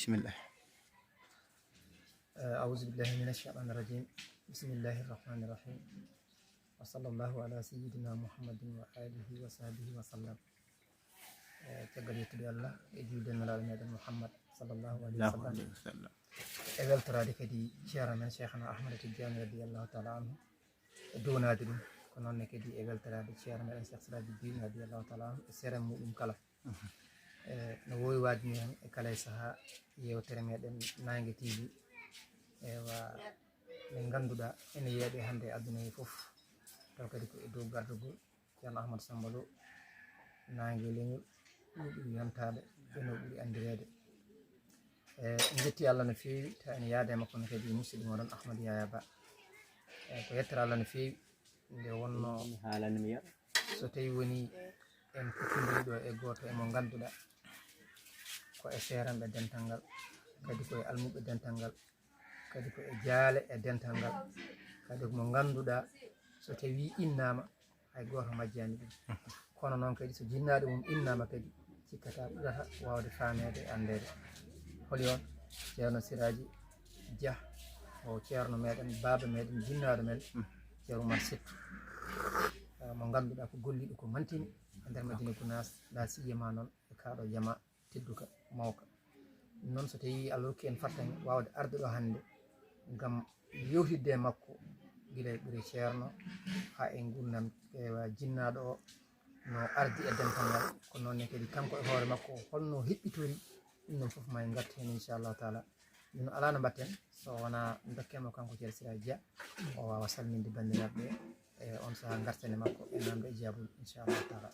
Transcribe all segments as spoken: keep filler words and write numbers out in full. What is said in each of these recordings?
Bismillah. أعوذ بالله من الشيطان الرجيم. بسم الله الرحمن الرحيم. وصلى الله على سيدنا محمد وآله وصحبه وسلم. Caggal yettude Allah e julde Nelaaɗo meɗen Muhammad sallallahu alaihi wasallam, e weltoraade kadi ceerno men Cheikhna Ahmad Tidiane radiyallahu taala anhu, e duwanaade ɗum, ko noon ne kadi e weltoraade ceerno meɗen Cheikh Siraji Dine radiyallahu taala anhu e seere muɗum kala. E no wowi waade ni heen e kala e sahaa, yeewtere meɗen Naange T V, ewa, min ngannduɗaa ene yeeɓe hannde e aduna he fof, taw kadi ko e dow gardagol ceerno Ahmad Samba Lo, naange leñol ɓuri ɗum yontaade e no ɓuri anndireede. E en njetti Allah no feewi, taw ene yaade makko no kadi musidɗo moɗon Ahmad Yaya Ba. E ko yettere Allah no feewi, nde wonno Mi haalani mi yaɗa. So tawi woni en kuttindiri ɗo e gooto e mo ngannduɗaa ko e seeranɓe dental ngal, kadi ko e almuɓe dental ngal, kadi ko e jaale e dental ngal, kadi ko mo ngannduɗaa so tawi innaama hay gooto majjani ɗum. Kono noon kadi so jinnaaɗo mum innaama kadi cikkata ɓurata waawde faameede e anndeede. Holi on? Ceerno Siraaji Jah, o ceerno meɗen, baaba meɗen, jinnaaɗo men, ceerno Umar Settu, mo ngannduɗaa ko golliɗo ko mantini e nder Madina Gunaas, la siyama noon e kaaɗo jama tedduka mawka. Noon so tawi Allah rokki en fartaŋŋe waawde arde ɗo hannde ngam yewtidde e makko gila e ɓure ceerno haa e ngurndan e jinnaaɗo o no ardi e dental ngal, ko noon ne kadi kanko e hoore makko holno heɓɓitori ɗum ɗon fof ma en ngartu heen inchallahu taala. Min alaa no mbatten so wonaa ndokken mo kanko Ceerno Siraaji Jah, o waawa salminde banndiraaɓe ɓe e on sahaa ngarten e makko e naamnde e jaabol inchallahu taala.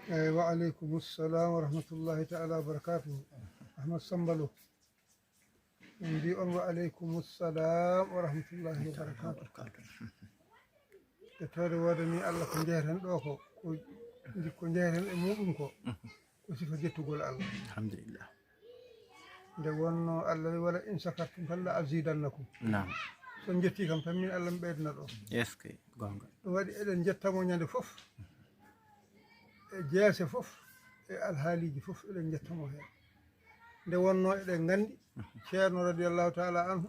Eyyi, wa aleykum salam wa rahmatullahi taala wa barakatuhu. Ahmad Samba Lo. Min mbi on wa aleykum salam wa rahmatullahi wa barakatuhu. E tawde woodani Allah ko jeyeten ɗo ko, ko ko jeyeten e muɗum ko, ko sifa jettugol Allah. Alhamdulillah. Nde wonno Allah wi wala in shakartum falla azidannakum. Naam. So on jetti kam tan min Allah mi ɓeydana ɗo. Est-ce que gonga? Ɗum waɗi eɗen jettamo ñande fof, e jeese fof, e alhaaliji fof eɗen jettamo heen. Nde wonno eɗen nganndi ceerno radiyallahu taala anhu,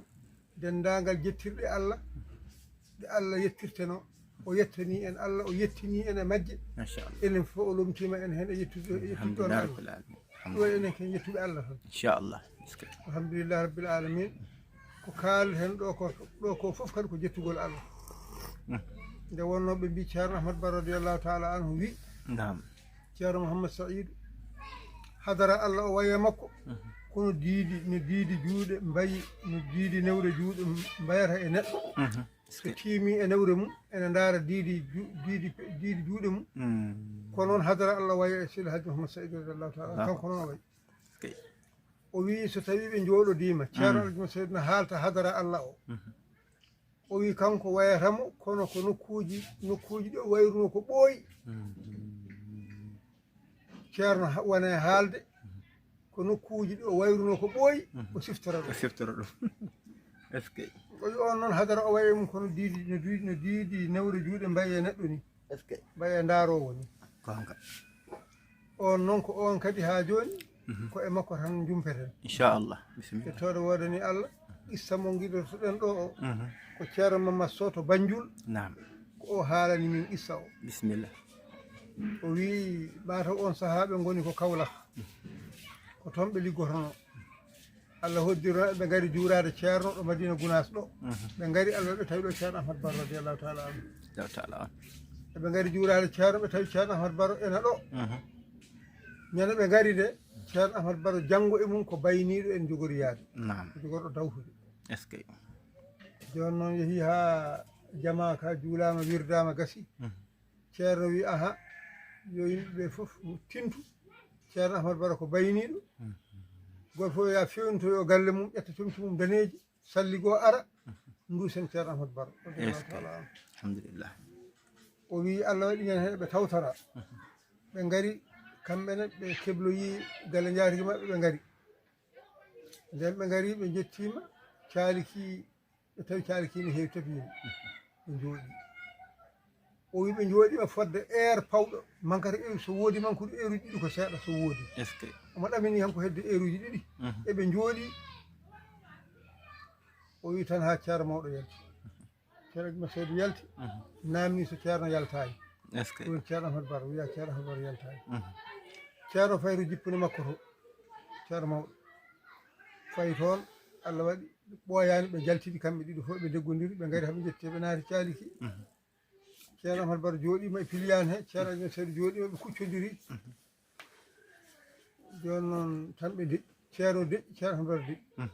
denndaangal jettirɗe Allah ɗe Allah yettirteno, o yettani en Allah, o yettini en e majje. Machallah. Enen fof o lomtima en heen e yettude e yettude ɗon Alhamdulillah Allah. Rabbil Alamin. Ɗo enen ken yettuɓe Allah tan. Inchallah. Est-ce que Alhamdulillahi Rabbil Alamin. Ko kaaleten ɗo ko, ɗo ko fof kadi ko jettugol Allah. Nde wonno ɓe mbi ceerno Ahmad Ba radiyallahu taala anhu wi Naam. ceerno Mouhammad Saïd, hadara Allah o waye makko, kono diidi no diidi juuɗe mbayi, no diidi newre juuɗe mbayata e neɗɗo. So tiimi e newre mum ene ndaara diidi ju- diidi diidi juuɗe mum. Ko noon hadara Allah waye e Seydi Hadji Mouhammad Saïd radiyallahu taala anhu, kanko noon o wayi. Kay. O wii so tawi ɓe njooɗodiima, ceerno Alhaji Mouhammad Saïd na haalta hadara Allah o. O wii kanko wayata mo kono ko nokkuuji, nokkuuji ɗo wayruno ko ɓooyi. Ceerno ha- wona e haalde ko nokkuuji ɗo wayruno ko ɓooyi, o siftora O ɗum. Siftora ɗum. Est-ce que O wi on noon hadara o waye mum kono diidi no diidi no diidi newre juuɗe mbayi e neɗɗo ni, Est-ce que mbaye ndaaroowo ni. Gonga? On noon ko on kadi haa jooni ko e makko tan njumpeten. Inchallah. E Bismillah. tawde woodani Allah qissa mo ngiɗotoɗen ɗo o, ko ceerno Mamad Sow to Banjul. Naam. Ko o haalani min qissa o. Bismillah. O wii mataw on sahaa ɓe ngoni ko Kawlak, ko toon ɓe liggotono. Allah hoddirno ɓe ngari juuraade ceerno ɗo Madina Gunaas ɗo. Ɓe ngari Allah ɓe tawi ɗo ceerno Ahmad Baro radiyallahu taala anhu. Allahu taala on. Eɓe ngari juuraade ceerno ɓe tawi ceerno Ahmad Baro ena ɗo. Ñande ɓe ngari de, ceerno Ahmad Baro janngo e mum ko bayniiɗo en jogori yaade. Naam. Ko jogorɗo dawtude. Est-ce que Jooni noon yehii haa jamaa ka juulaama, wirdaama, gasi. Ceerno wi aha, yo yimɓe ɓe fof tintu. Ceerno Ahmad Baro ko bayniiɗo. Gooto fof yaa fewnitoyo galle mum, ƴetta comci mum daneeji, salli goo ara, nduusen ceerno Ahmad Baro radiyallahu taala anhu. Alhamdulillah. O wii Allah waɗi ñande heen ɓe tawtora. Ɓe ngari kamɓe ne, ɓe kebloyi galle njaatigi maɓɓe, ɓe ngari. Nden ɓe ngari, ɓe njettiima, caaliki, ɓe tawi caaliki ne heewi tapiino. Ɓe njooɗi. O wi ɓe njooɗiima fodde heure pawɗo, mankata heure so woodi, mankude heure uji ɗiɗi ko seeɗa so woodi. Est-ce que? Omo ɗamini hanko hedde heure uji ɗiɗi. Mhm. Eɓe njooɗi, o wi tan haa Ceerno Mawɗo yalti. Ceerno Abdou Masaydu yalti, mhm, naamni so Ceerno yaltaani. Est-ce que? Ɗum Ceerno Ahmad Baro, wiya Ceerno Ahmad Baro yaltaani. Mhm. Ceerno fayi to jippune makko to, Ceerno Mawɗo. Fayi toon, Allah waɗi, ɓooyaani, ɓe njaltidi kamɓe ɗiɗo fof, ɓe ndeggondiri, ɓe ngari haa ɓe njetti, ɓe naati caaliki. Mhm. Ceerno Ahmad Baro jooɗiima e piliyaan he, Ceerno Abdou Masaydu jooɗiima, ɓe kuccondiri. Mhm. Jooni noon tan ɓe deƴƴi, Ceerno deƴƴi, Ceerno Ahmad Baro deƴƴi. Mhm.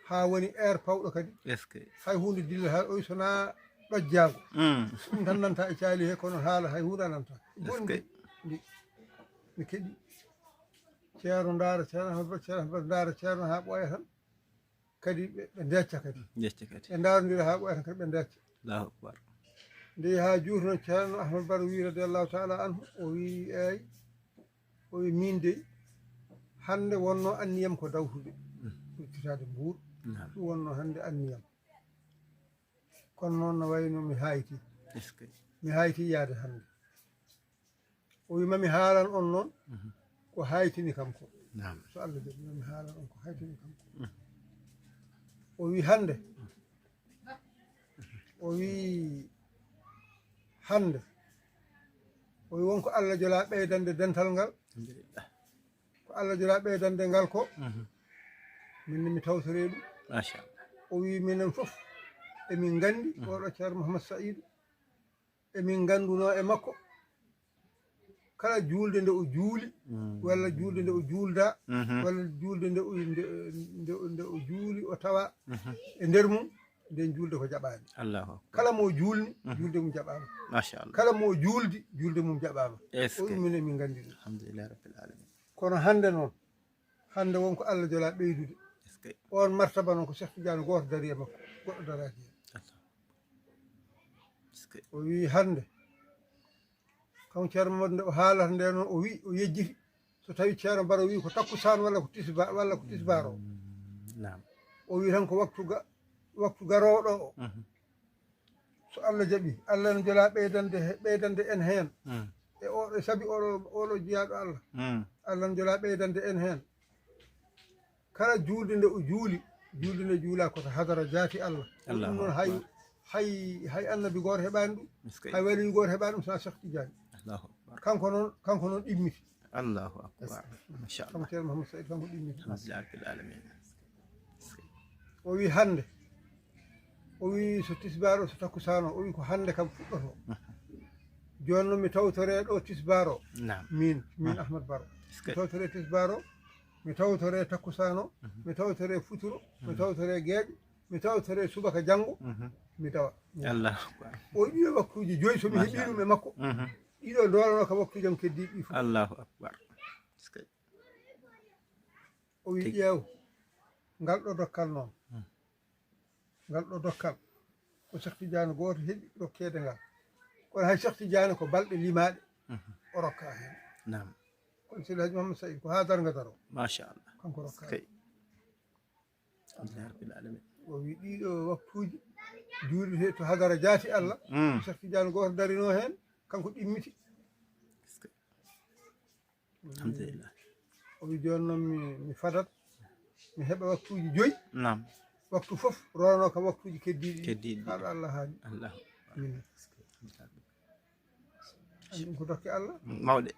Haa woni heure pawɗo kadi. Est-ce que? Hay huunde dilla haa oy so naa ɗojjaago. Mm. Ɗum tan nanta e caali he, kono haala hay huunde a nanta. Est-ce que? Ndi, mi keɗi. Ceerno ndaara, Ceerno Ahmad Baro, Ceerno Ahmad Baro ndaara, Ceerno haa ɓooya tan. Kadi ɓe, ɓe ndecca kadi. Ndecca kadi. Ɓe ndaarondira haa ɓooya tan kadi ɓe ndecca. Allahu akbar. Nde yaha juutuno Ceerno Ahmad Baro wi radiyallahu taala anhu, o wi eey, o wi miin dey, hannde wonno anniyam ko dawtude. Mm. Ruttitaade mbuur. Naam. Ɗum wonno hannde anniyam. Kono noon no wayno mi hayti. Est-ce que? Mi hayti yaade hannde. O wi mami haalan on noon, mhm, ko haytini kam ko. Naam. So Allah jaɓi, mami haalan on ko haytini kam ko. Mhm. O wi hannde, o wi hannde, o wi won ko Allah jola ɓeydande dental ngal. Alhamdulillah. Ko Allah jola ɓeydande ngal ko, mhm, min ne mi tawtore ɗum. Machallah. O wi minen fof emin nganndi, mhm, oɗo Ceerno Mouhammad Saïd, emin nganndunoo e makko kala juulde nde o juuli, mm, walla juulde nde o juulda, mhm, walla juulde nde o, nde, nde, nde o juuli o tawa, mhm, e nder mum, nden juulde ko jaɓaani. Allahu akbar. Kala mo juulni, mhm, juulde mum jaɓaama. Machallah. Kala mo juuldi, juulde mum jaɓaama. Est-ce que? O ɗum minen min nganndi ɗum. Alhamdulillahi rabbil alamin. Kono hannde noon, hannde won ko Allah jola ɓeydude. Est-ce que? On martaba noon ko Cheikh Tidiane gooto dari e makko, goɗɗo daraaki heen. Allah. Est-ce que? O wi hannde, kanko Ceerno Mamadou nde o haalata nde noon, o wi, o yejjiti, so tawi Ceerno Baro wi ko takkusaan walla ko tisba-, walla ko tisbaar o. Mm, naam. O wi tan ko waktu ga-, waktu garooɗo o. Mhm. So Allah jaɓi, Allah no jola ɓeydande he-, ɓeydande en heen. Mm. E o, e sabi oɗo, oɗo jiyaaɗo Allah. Mm. Allah no jola ɓeydande en heen. Kala juulde nde o juuli, juulde nde juula ko to hadara jaati Allah. Allahu akbar. Ɗum noon hay, hay, hay annabi gooto heɓaani ɗum. Miskay. Hay waliyu gooto heɓaani ɗum, so a Cheikh Tidiane. Allahu akbar. Kanko noon, kanko noon ɗimmiti. Allahu akbar. Machallah. Kanko Ceerno Mouhammad Saïd, kanko ɗimmiti. Alhamdulillahi rabbil alamin. O wi hannde, o wi so tisbaar o, so takkusaan o, o wi ko hannde kam fuɗɗoto. Jooni noon mi tawtore ɗo tisbaar o. Naam. Min, min, mhm, Ahmad Baro. Est-ce que? Mi tawtore tisbaar o, mi tawtore takkusaan o, mhm, mi tawtore futuro, mi, mhm, tawtore geeƴe, mi tawtore subaka janngo, mhm, mi dawa. Allahu akbar. O wiɗi waktuuji joyi so mi heɓii ɗum e makko. Mhm. Ɗiɗo ndoolano ka waktuuji am keddiiɗi ɗi fof. Allahu akbar. Est-ce que? O wi, tigi, ƴeew, ngal ɗo dokkal noon. Hmm. Ngal ɗo dokkal, ko Cheikh Tidiane gooto heɓi rokkeede ngal. Kono hay Cheikh Tidiane ko balɗe limaaɗe, mhm, o rokka heen. Naam. Kono Seydi Hadji Mouhammad Saïd ko haa darnga daro. Machallah. Kanko rokka. Kay. Alhamdulillahi rabbil alamin. O wi ɗiɗo waktuuji juulirte to hadara jaati Allah. Mm. Cheikh Tidiane gooto darino heen, kanko ɗimmiti. Est-ce que? Alhamdulillah. O wi jooni noon mi, mi fadat, mi heɓa waktuuji joyi. Naam. Waktu fof roono kam waktuuji keddiiɗi. Keddiiɗi. Haa ɗo Allah haali. Allah. Min. Ɗum ko dokke Allah. Mawɗe.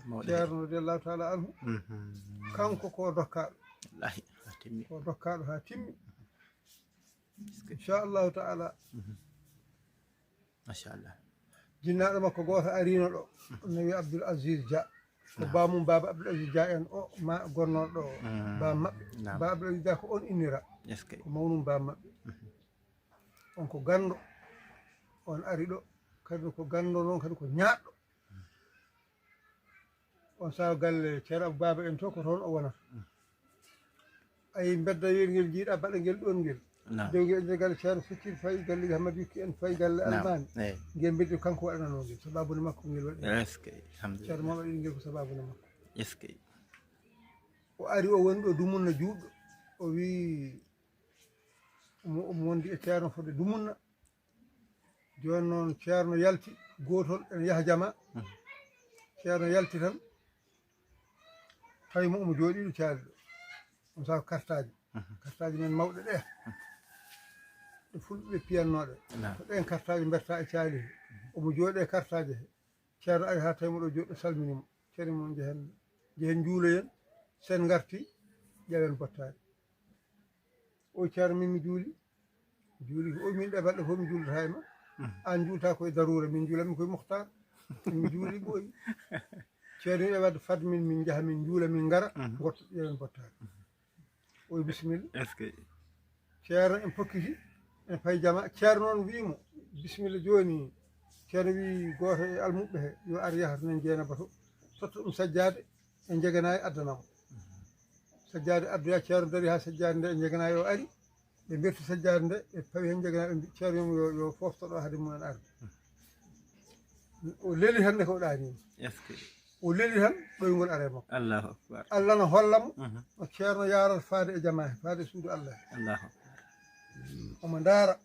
Mawɗe. Ceerno radiyallahu taala anhu. Mhm. Kanko ko dokkaaɗo. Wallahi, haa timmi. Ko dokkaaɗo haa timmi. Inchallahu taala. Mhm. Machallah. Jinnaaɗo makko gooto ariino ɗo. No wiya Abdoul Aziz Dia. Ko, naam, baamum Baaba Abdoul Aziz Dia en o ma gonnooɗo ɗo. Mm. Baam maɓɓe. Naam. Baaba Abdoul Aziz Dia ko on innira. Est-ce que? Ko mawnum baam maɓɓe. Mhm. On ko ganndo. On ari ɗo. Kadi ko ganndo noon, kadi ko ñaaɗɗo. On sawa galle Ceerno Abou Baaba en to, ko toon o wonata. Ayi, mbedda wiyel ngel, njiiɗa baɗa ngel ɗoon ngel. Naam. Nde ngel, nde galle Ceerno Sikkir fayi, galle Hamad Yukki en fayi, galle, naam, Almaami. Eey. Ngel mbeddi kanko waɗananoo ngel, sabaabu ne makko ngel waɗi. Est-ce que? Alhamdulillah. Ceerno Mamadou waɗi ngel ko sabaabu ne makko. Est-ce que? O ari, o woni ɗo dumunna juutɗo. O wi omo, omo wondi e Ceerno fodde dumunna. Jooni noon Ceerno yalti. Gootol ene yaha jama. Ceerno yalti tan, tawi mo omo jooɗii ɗo caali ɗo. Ɗum sabu kartaaji. Kartaaji men mawɗe ɗe. Ɗe fulɓe ɓe piyannooɗe. Ko ɗeen kartaaji mbertaa e caali he. Omo jooɗii e kartaaji he. Ceerno ari haa tawi mo ɗo jooɗo, salmini mo. Ceerno mo njehen, njehen njuuloyen. Sen ngarti, ƴeewen bottaari. O ceerno, min mi juuli. Juuli ko o min ɗe balɗe fof mi juulata e ma. Aan juulta ko e daruura, min juulanmi koye muhtaar. Mi juuli ɓooyi. Ceerno wiya wadde fad min, min njaha, min njuula, min ngara, ngotto ƴeewen bottaari. O wi bisimilla. Est-ce que ceerno en pokkiti, en payi jama. Ceerno noon wi mo, bisimilla jooni. Ceerno wi gooto e almuɓɓe he, yo ar yaha to nen Jeynaba to, totta ɗum sajjaade e njeganaayi addana mo. Sajjaade addoya, ceerno dari haa sajjaade nde e njeganaayi o ari. Ɓe mberti sajjaade nde, ɓe pawi heen njeganaayi, ɓe mbi ceerno yo, yo fofto ɗo hade mumen arde. O leli hannde ko ɗaani. Est-ce que o leli tan, ɗoyngol ara e makko. Allahu akbar. Allah no holla mo no ceerno yaarata faade e jama he, faade e suudu Allah he. Allahu akbar. Omo ndaara.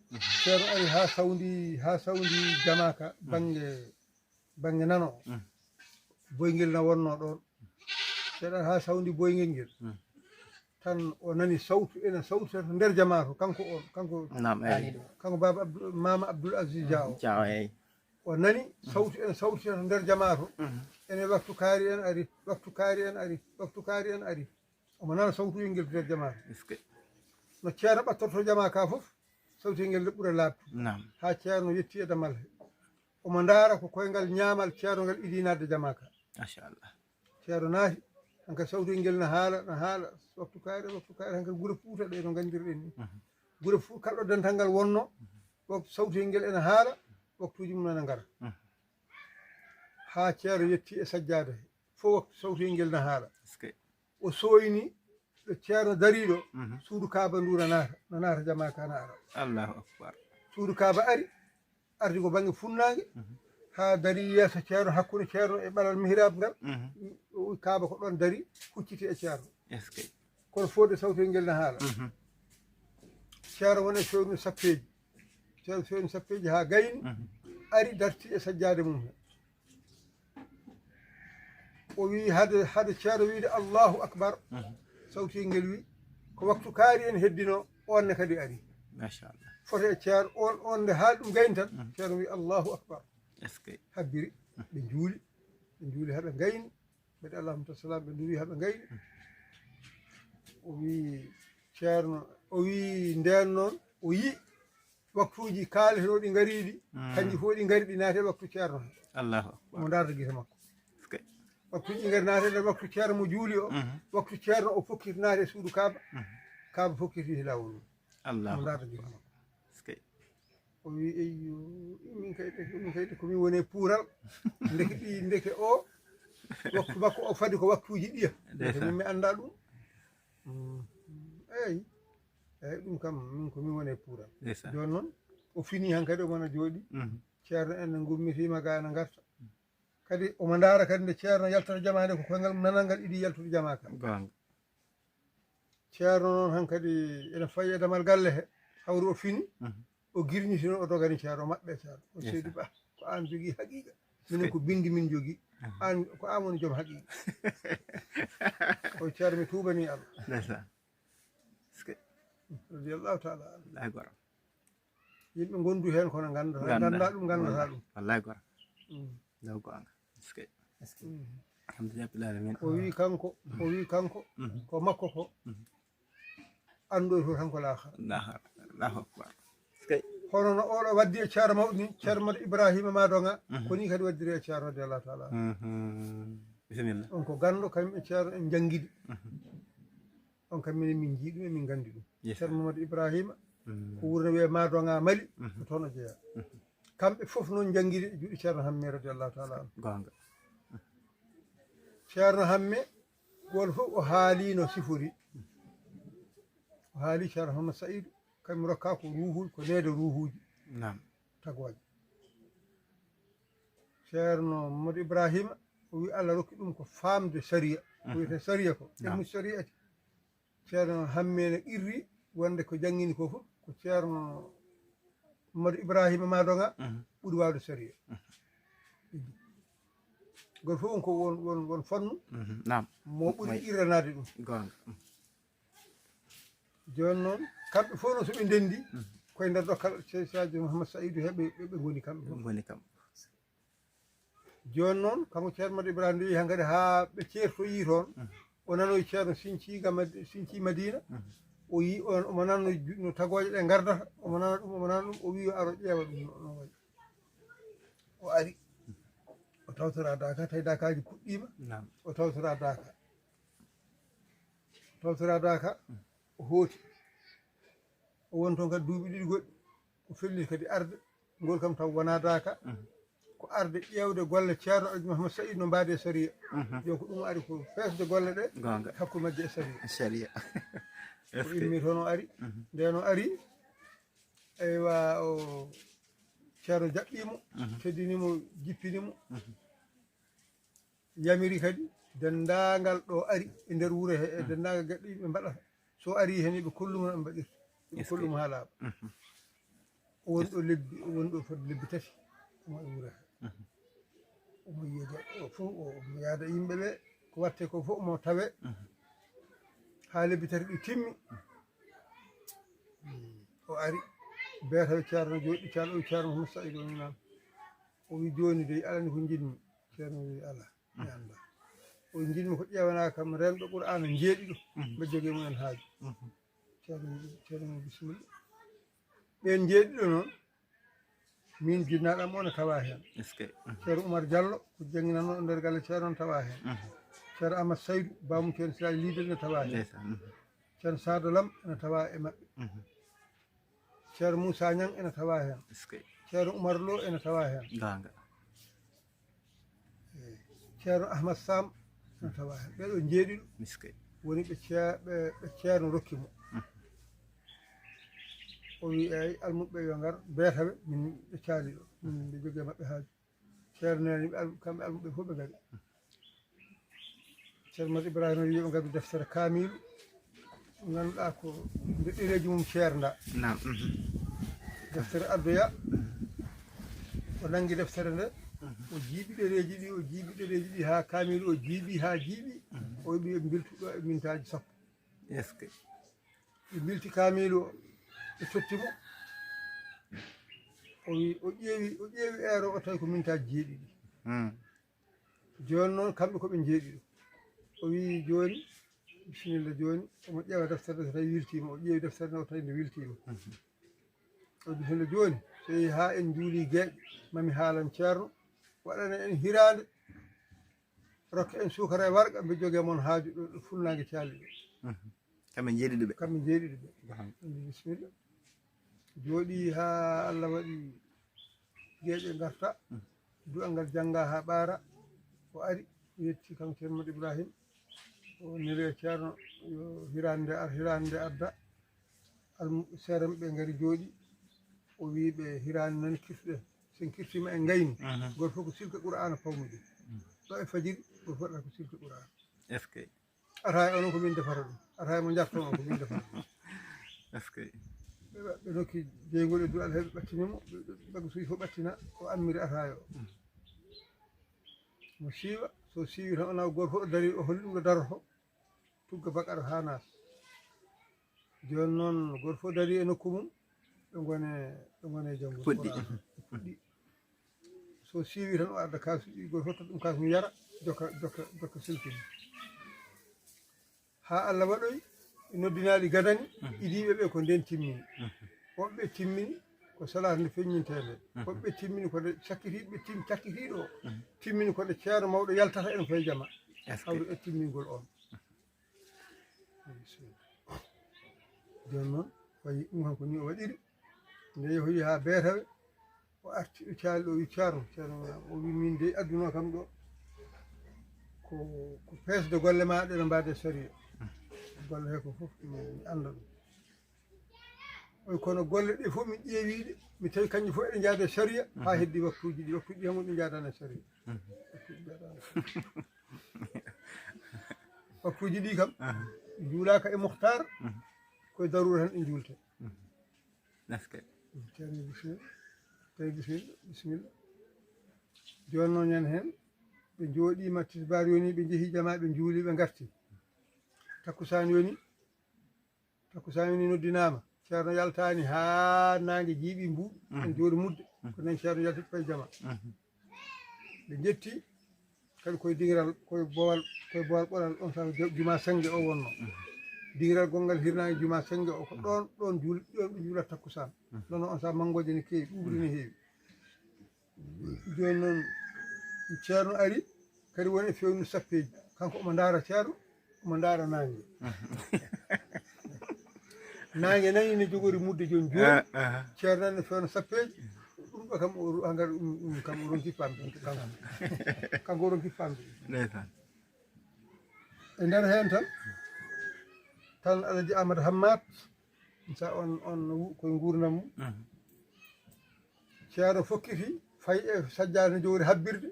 Ceerno ari haa sawndi, haa sawndi jama ka bannge, bannge nano o. Boyngel na wonnoo ɗoon. Ceerno ari haa sawndi boyngel ngel. Tan o nani sawtu ene sawtita to nder jama to, kanko on, kanko, naam, eyi, kanko baaba Abdou, maama Abdoul Aziz Dia o. Dia o, eyi. O nani sawtu ene sawtita to nder jama to. Ene waktu kaari en ari, waktu kaari en ari, waktu kaari en ari. Omo nana sawtuyel ngel to nder jama to. Est-ce que no ceerno ɓattorto jama ka fof, sawtuyel ngel nde ɓura laaɓde. Naam. Haa ceerno yetti e damal he. Omo ndaara ko koyngal ñaamal ceerno ngal idii naatde jama ka. Machallah. Ceerno naati, hankadi sawtuyel ngel na haala, na haala, waktu kaari, waktu kaari, hankadi gure Fuuta ɗe no nganndirɗen ni. Gure Fuuta kala ɗo dental ngal wonnoo, waktu sawtuyel ngel ene haala, waktuuji mum ene ngara. Haa ceerno yetti e sajjaade he, fof waktu sawtuyel ngel na haala. Est-ce que o sooyni ɗo ceerno darii ɗo, suudu Kaaba ndu na naata, na naata jama ka na ara. Allahu akbar. Suudu Kaaba ari, ardi ko bannge funnaange, haa darii yeeso ceerno, hakkunde ceerno e ɓalal mihrab ngal. O wi Kaaba ko ɗoon darii, hucciti e ceerno. Est-ce que kono fodde sawtuyel ngel na haala. Ceerno woni e fewndo sappeeji. Ceerno fewndo sappeeji haa gayni, ari darti e sajjaade mum he. O wi hade, hade ceerno wiide Allahu akbar, sawtuyel ngel wi ko waktu kaari en heddinoo, on ne kadi ari. Machallah. Foti e ceerno on, on nde haali ɗum gayni tan, ceerno wi Allahu akbar. Est-ce que habbiri, ɓe njuuli, ɓe njuuli haa ɓe ngayni, ɓe mbaɗi allahumma salli wa sallim, ɓe nduuri haa ɓe ngayni. O wi ceerno, o wi ndeen noon, o yi waktuuji kaaletenooɗi ngariiɗi, kanji fof ɗi ngari, ɗi naati e waktu ceerno he. Allahu akbar. Mo ndaarta gite makko. Est-ce que waktuuji ngari naati e nder waktu ceerno mo juuli o, waktu ceerno o fokkiti naati e suudu Kaaba, Kaaba fokkiti e laawol mum. Allahu akbar. Mo ndaarta gite makko. Est-ce que o wi eyyo, min kay de, min kay de ko min woni e puural. Ndeke ɗi, ndeke o waktu makko o fadi ko waktuuji ɗiya. Ndeke min mi annda ɗum. Eyi. Eyi, ɗum kam, min ko min woni e puural. Jooni noon, o fini hankadi, omo na jooɗi. Ceerno en ne ngummitiima ga ene ngarta. Kadi omo ndaara kadi nde ceerno yaltata jama nde, ko koyngal mum nanal ngal idii yaltude jama ka. Goonga. Ceerno noon hankadi ene fayi e damal galle he, hawri o fini, o girñitino, o dogani ceerno, o maɓɓe ceerno. O seydi ba, ko aan jogii haqiiqa. Minen ko binndi min jogii. Aan, ko aan woni joom haqiiqa. O ceerno, mi tuubanii Allah. Ndeysaan. Radiyallahu taala anhu. Wallahi goro. Yimɓe ngondu heen kono ngannda, ngannda ɗum, nganndataa ɗum. Wallahi goro. Law goonga. Est-ce que? Alhamdulillah rabbil alamin. O wi kanko, o wi kanko, ko makko ko. Anndoy fof tan ko laakhara. Laakhara. Allahu akbar. Est-ce que? Hono no oɗo waddi e ceerno mawɗo ni, ceerno Mad Ibrahima Madonga, ko ni kadi waddiri e ceerno radiyallahu taala anhu. Bisimilla. On ko ganndo, kañum e ceerno en njanngidi. On kam minen min njii ɗum e min nganndi ɗum. Ceerno Mamadou Ibrahima, ko wuro no wiyee Madonga Mali, ko toon o jeyaa. Kamɓe fof noon njanngiri e juuɗe ceerno Hamme radiyallahu taala anhu. Goonga. Ceerno Hamme, gooto fof o haali no sifori. O haali ceerno Hammad Saïd, kañum rokka ko ruuhuuji, ko neede ruuhuuji. Naam. Tagooje. Ceerno Mamadou Ibrahima, o wi Allah rokki ɗum ko faamde sariya. Ko wiyetee sariya ko, ilmu sariyati. Ceerno Hamme no qirri wonde ko janngini ko fof, ko ceerno Mamadou Ibrahima Madonga ɓuri waawde sariya. Gooto fof on ko won, won, won fannu Mhm. Naam. Mo ɓuri Moy- qirranaade ɗum. Goonga. Mm. Jooni noon, kamɓe fof noon so ɓe ndenndi, Mm. koye nder dokkal Seydi Sadio Mouhammad Saïdou he ɓe, ɓe, ɓe ngoni kamɓe fof. Ɓe ngoni kamɓe. Jooni noon, kanko Ceerno Madi Ibrahima nde yehi hankadi haa ɓe ceertoyii toon, Mm. O nanoyi Ceerno Siñciiga Mad-, Siñci Madiina, Mhm. O yii on, omo nano ju-, no tagooje ɗe ngardata, omo nana ɗum, omo nana ɗum, o wii yo aro ƴeewa ɗum no, no wayi. O ari, o tawtora daaka, tawi daakaaji puɗɗiima, Naam. O tawtora daaka. O tawtora daaka, Mm. O hooti. O woni toon kadi duuɓi ɗiɗi goɗɗi, o felliti kadi arde, ngol kam taw wonaa daaka, Mhm. Ko arde ƴeewde golle Ceerno Alhaji Mahamad Saïd no mbaadi e sariya. Mhm. Jooni ko ɗum ari ko feesde golle ɗe Goonga. Hakkunde majje e sariya. Sariya. Ko Est-ce que immi toon o ari, Mhm. Ndeen o ari, eywa, o Ceerno jaɓɓii mo, Mhm. Teddini mo, jippini mo. Mhm. Yamiri kadi denndaangal ɗo ari e nder wuro he, e Mhm. denndaangal geɗe ɗe yimɓe mbaɗata. So ari heen, yo ɓe kollu mo no ɓe mbaɗirta. Yo ɓe Est-ce kollu que mo haa laaɓa. Mhm. O woni ɗo lebbi, o woni ɗo fodde lebbi tati. Omo e wuro he. Mhm. Omo yiya goɗɗo o fof, o, omo yaada yimɓe ɓe, ko watte ko fof omo tawe. Mhm. Haa lebbi tati ɗi timmi. O ari, beetawe Ceerno jooɗi, Ceerno, o wi Ceerno Moussa Ido, mi naan. O wi jooni dey, alani ko njiɗmi. Ceerno wi alaa, mi anndaa. O wi njiɗmi ko ƴeewanaa kam renɗo Qur'aana njeeɗiɗo, Mhm. mbe jogii mumen haaju. Mhm. Ceerno wi, Ceerno wi bisimilla. Ɓeen njeeɗiɗo noon, min jinnaaɗo am o ne tawaa heen. Est-ce que? Mhm. Ceerno Oumar Diallo, ko jannginanoo nder galle Ceerno ne tawaa heen. Mhm. Ceerno Amat Saydu, baamu Ceerno Siraaj Liidel ne tawaa heen. Ndeysaan. Mhm. Ceerno Saado Lam ene tawaa e maɓɓe. Mhm. Ceerno Moussa Niang ene tawaa heen. Est-ce que? Ceerno Oumar Lo ene tawaa heen. Goonga. Eey. Ceerno Ahmad Sam ene tawaa heen. Ɓee ɗoo njeeɗiɗo Est-ce que? Woni ɓe cee-, ɓe, ɓe Ceerno rokki mo. Mhm. O wi, eey, almuɓɓe yo ngar, beetawe, min ɓe caali ɗo. Min ɓe jogii maɓɓe haaju. Ceerno neene, yimɓe al-, kamɓe almuɓɓe fof ɓe ngari. Ceerno Madi Ibrahima wi yo ɓe ngaddu deftere kaamiilu. Ngannduɗaa ko nde ɗereeji mum ceernda. Naam, mhm. Deftere addoya. O nanngi deftere nde. Mhm. O jiiɓi ɗereeji ɗi, o jiiɓi ɗereeji ɗi haa kaamiilu o jiiɓi, haa jiiɓi. Mhm. O wiɓe yo ɓe mbiltu ɗo e mintaaji sappo. Est-ce que? Ɓe mbilti kaamiilu o, ɓe totti mo. O wi, o ƴeewi, o ƴeewi eero o tawi ko mintaaji jeeɗiɗi. Hmm. Jooni noon, kamɓe ko ɓe njeeɗiɗo. O wi, jooni, bisimilla jooni. Omo ƴeewa deftere nde, so tawi wiltiima. O ƴeewi deftere nde, o tawi nde wiltiima. Mhm. O wi, bisimilla jooni. So yehi haa en njuuli geeƴe, mami haalan Ceerno, waɗana en hiraande, rokka en suukara e warga, mbe jogee mon haaju ɗo, ɗo funnaange caali ɗo. Mhm. Kamɓe njeeɗiɗo ɓe. Kamɓe njeeɗiɗo ɓe. Baham. Ɓe mbi, bisimilla. Jooɗii haa Allah waɗi geeƴe ngarta. Mhm. Du'al ngal janngaa haa ɓaara. O ari, o yetti kanko Ceerno Madi Ibrahim. O neli e Ceerno, yo hiraande nde ar-, hiraande nde adda. Almu-, seerenɓe ɓe ngari jooɗi. O wii ɓe, hiraande noon kirtuɗen. So en kirtiima en ngayni. Mhm. Gooto fof ko silka Qur'aana pawmi ɗum. Mhm. Ɗo e fajiri, gooto fof waɗata ko silka Qur'aana. Est-ce que? Ataaya o noon ko min defata ɗum. Ataaya mo njarton o ko min defata ɗum. Est-ce que? Ɓe, ɓe nokki jeyngol e du'al he, ɓe ɓattini mo, ɓe, ɓe, bagasuuji fof ɓattina, o ammiri ataaya o. Mm. Mo siiwa, so siiwi tan, o nawa gooto fof o darii, o holli ɗum ɗo darotoo, tugga Baqara haa Naas. Jooni noon, gooto fof darii e nokku mum, ɓe ngone, ɓe ngone janngude Puɗɗi. Qur'aana. Puɗɗi. So siiwi tan, o adda kaasuuji, gooto fof totta ɗum kaasu mum yara, jokka, jokka, jokka silki mum. Haa Allah waɗoyi, noddinaali gadani, Mhm. idiiɓe ɓe ko ndeen timmini. Mhm. Woɓɓe timmini ko salaatu nde feññinteende. Mhm. Woɓɓe timmini ko nde cakkitiiɗo, ɓe tim-, cakkitiiɗo o. Mhm. Timmini ko nde Ceerno Mawɗo yaltata en koye jama. Est-ce que? Hawru e timmingol on. Jooni noon, wayi ɗum han ko ni o waɗiri. Nde yehoyi haa beetawe, o arti, o caali ɗo, o wi, Ceerno, Ceerno, o wi, min dey adduno kam ɗo ko, ko peesde golle ma ɗe no mbaade sariya. Golle he ko fof mi, mi annda ɗum. O wi, kono golle ɗe fof mi ƴeewi ɗe, mi tawi kañƴe fof eɗe njaada e sariya, haa Mhm. heddi waktuuji ɗi, waktuuji ɗi tan woni ɗi njaadana e sariya. Mhm. Waktuuji njaadana e sariya. Waktuuji ɗi kam, Aha. Njuulaaka e muhtaar, Mhm. koye daruura tan ɗe njuulte. Mhm. Est-ce que? Ceerno, bisimilla. Ceerno, bisimilla, bisimilla. Jooni noon ñande heen, Ɓe njooɗiima, tisbaar yoni, ɓe njehi jama, ɓe njuuli, ɓe ngarti. Takkusaan yoni, takkusaan yoni noddinaama. Ceerno yaltaani haa naange jiiɓi mbuuɓi, en joori mudde. Ko nen Ceerno yalti fayi jama. Ɓe njetti kadi koye dingiral, koye boowal, koye boowal ɓoral, on saaha juma sennge o wonno. Dingiral gonngal hirnaange juma sennge o, ko ɗon, ɗon juul-, ɗon ɓe juula takkusaan. Noon on saaha manngooje ne keewi, ɓuuɓri ne heewi. Jooni noon, Ceerno ari, kadi woni e fewndo sappeeji. Kanko omo ndaara Ceerno, omo ndaara naange. Naange nan ina jogori mudde jooni jooni. Ah, ah. Ceerno nan e fewndo sappeeji. Ɗum ɗo kam o ro-, hangar ɗum, ɗum kam o ronki famde, kanko. Kanko o ronki famde. Ndeysaan. E nder heen tan, tan Alaji Amadou Hammat, sa on, on wu-, koye nguurndam mum. Mhm. Ceerno fokkiti, fayi e sajjaade no jogori habbirde.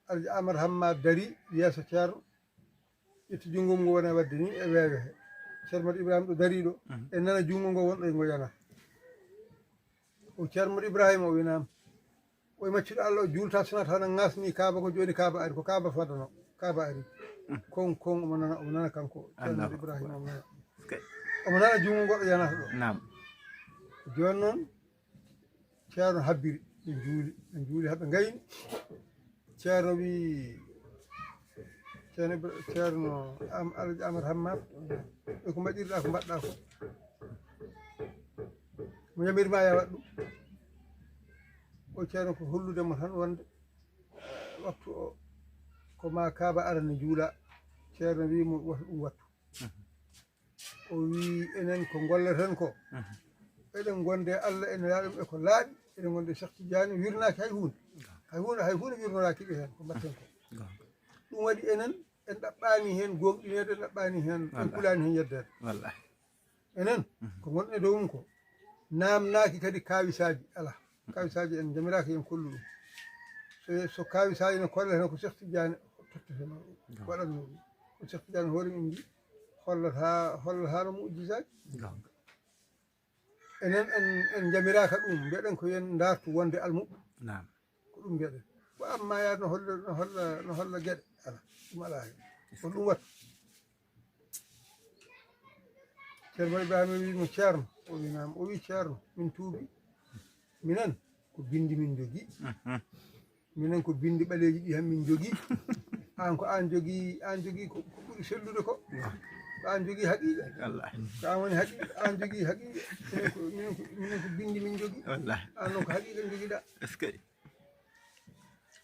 Alaji Amadou Hammat dari yeeso Ceerno, ƴetti junngo mum ngo wona wadde ni e weewe he. Ceerno Madu Ibrahima ɗo dari ɗo, mhm, e nana junngo ngo wonɗo e ngo yana. O Ceerno Madu Ibrahima o winaama. O e maccuɗo Allah o juulta, sinata hana ngasni Kaaba ko jooni Kaaba ari, ko Kaaba fadano, Kaaba ari. Kon, kon omo nana, omo nana kanko, Ceerno Allahu Ibrahima Akbar. Omo nana. Ok. Omo nana junngo goɗɗo yanata ɗo. Naam. Jooni noon, Ceerno habbiri, ɓe njuuli, ɓe njuuli haa ɓe ngayni. Ceerno wi, Ceerno Ibra-, Ceerno Am-, Alhaji Amar Hammat, e ko mbaɗirɗa, ko mbaɗɗa ko? Mo yamirma ya waɗ ɗum. O Ceerno ko hollude mo tan wonde, eh, waktu o, ko ma Kaaba arana juula. Ceerno wi mo wata ɗum wattu. O wi enen ko ngolleten ko. Mhm. Eɗen gonde Allah e Nelaaɗo mum e ko laaɓi, eɗen gonde Cheikh Tidiane wirnaaki hay huunde. Hay huunde, hay huunde wirnoraaki ɓe heen, ko mbaɗten ko. Goonga. Ɗum waɗi enen, en ɗaɓɓaani heen gooŋɗineede, en ɗaɓɓaani heen, en Wallahi. Kulaani heen yeddeede. Wallahi. Enen, mhm, ko ngonɗen e dow mum ko, naamnaaki kadi kaawisaaji, alaa. Kaawisaaji en njamiraaki en kollu ɗum. So, so kaawisaaji no kolleten ko Cheikh Tidiane totteten ɗum, waɗan ɗum. Ko Cheikh Tidiane hoore mum indi, hollata, hollata no mu'jizaaji. Goonga. Enen en, en njamiraaka ɗum, mbiɗen ko yen ndartu wonde almuɓɓe. Naam. Ko ɗum mbiɗen. Ko amma yaa no holla, no holla, no holla geɗe. Alaa, ɗum alaa heen. Ko ɗum waɗi. Ceerno Ibrahima wi mo, "Ceerno?" O wi, "Naam." O wi, "Ceerno, min tuubi. Minen ko binndi min njogii. Mhm. Minen ko binndi ɓaleeji ɗi tan min njogii. Aan ko aan njogii, aan njogii ko, ko ɓuri sellude ko. Ko aan njogii haqiiqa. Wallahi. Ko aan woni haqiiqa, aan njogii haqiiqa. Minen ko, minen ko, minen ko binndi min njogii. Wallahi. Aan noon ko haqiiqa njogiɗaa." Est-ce que?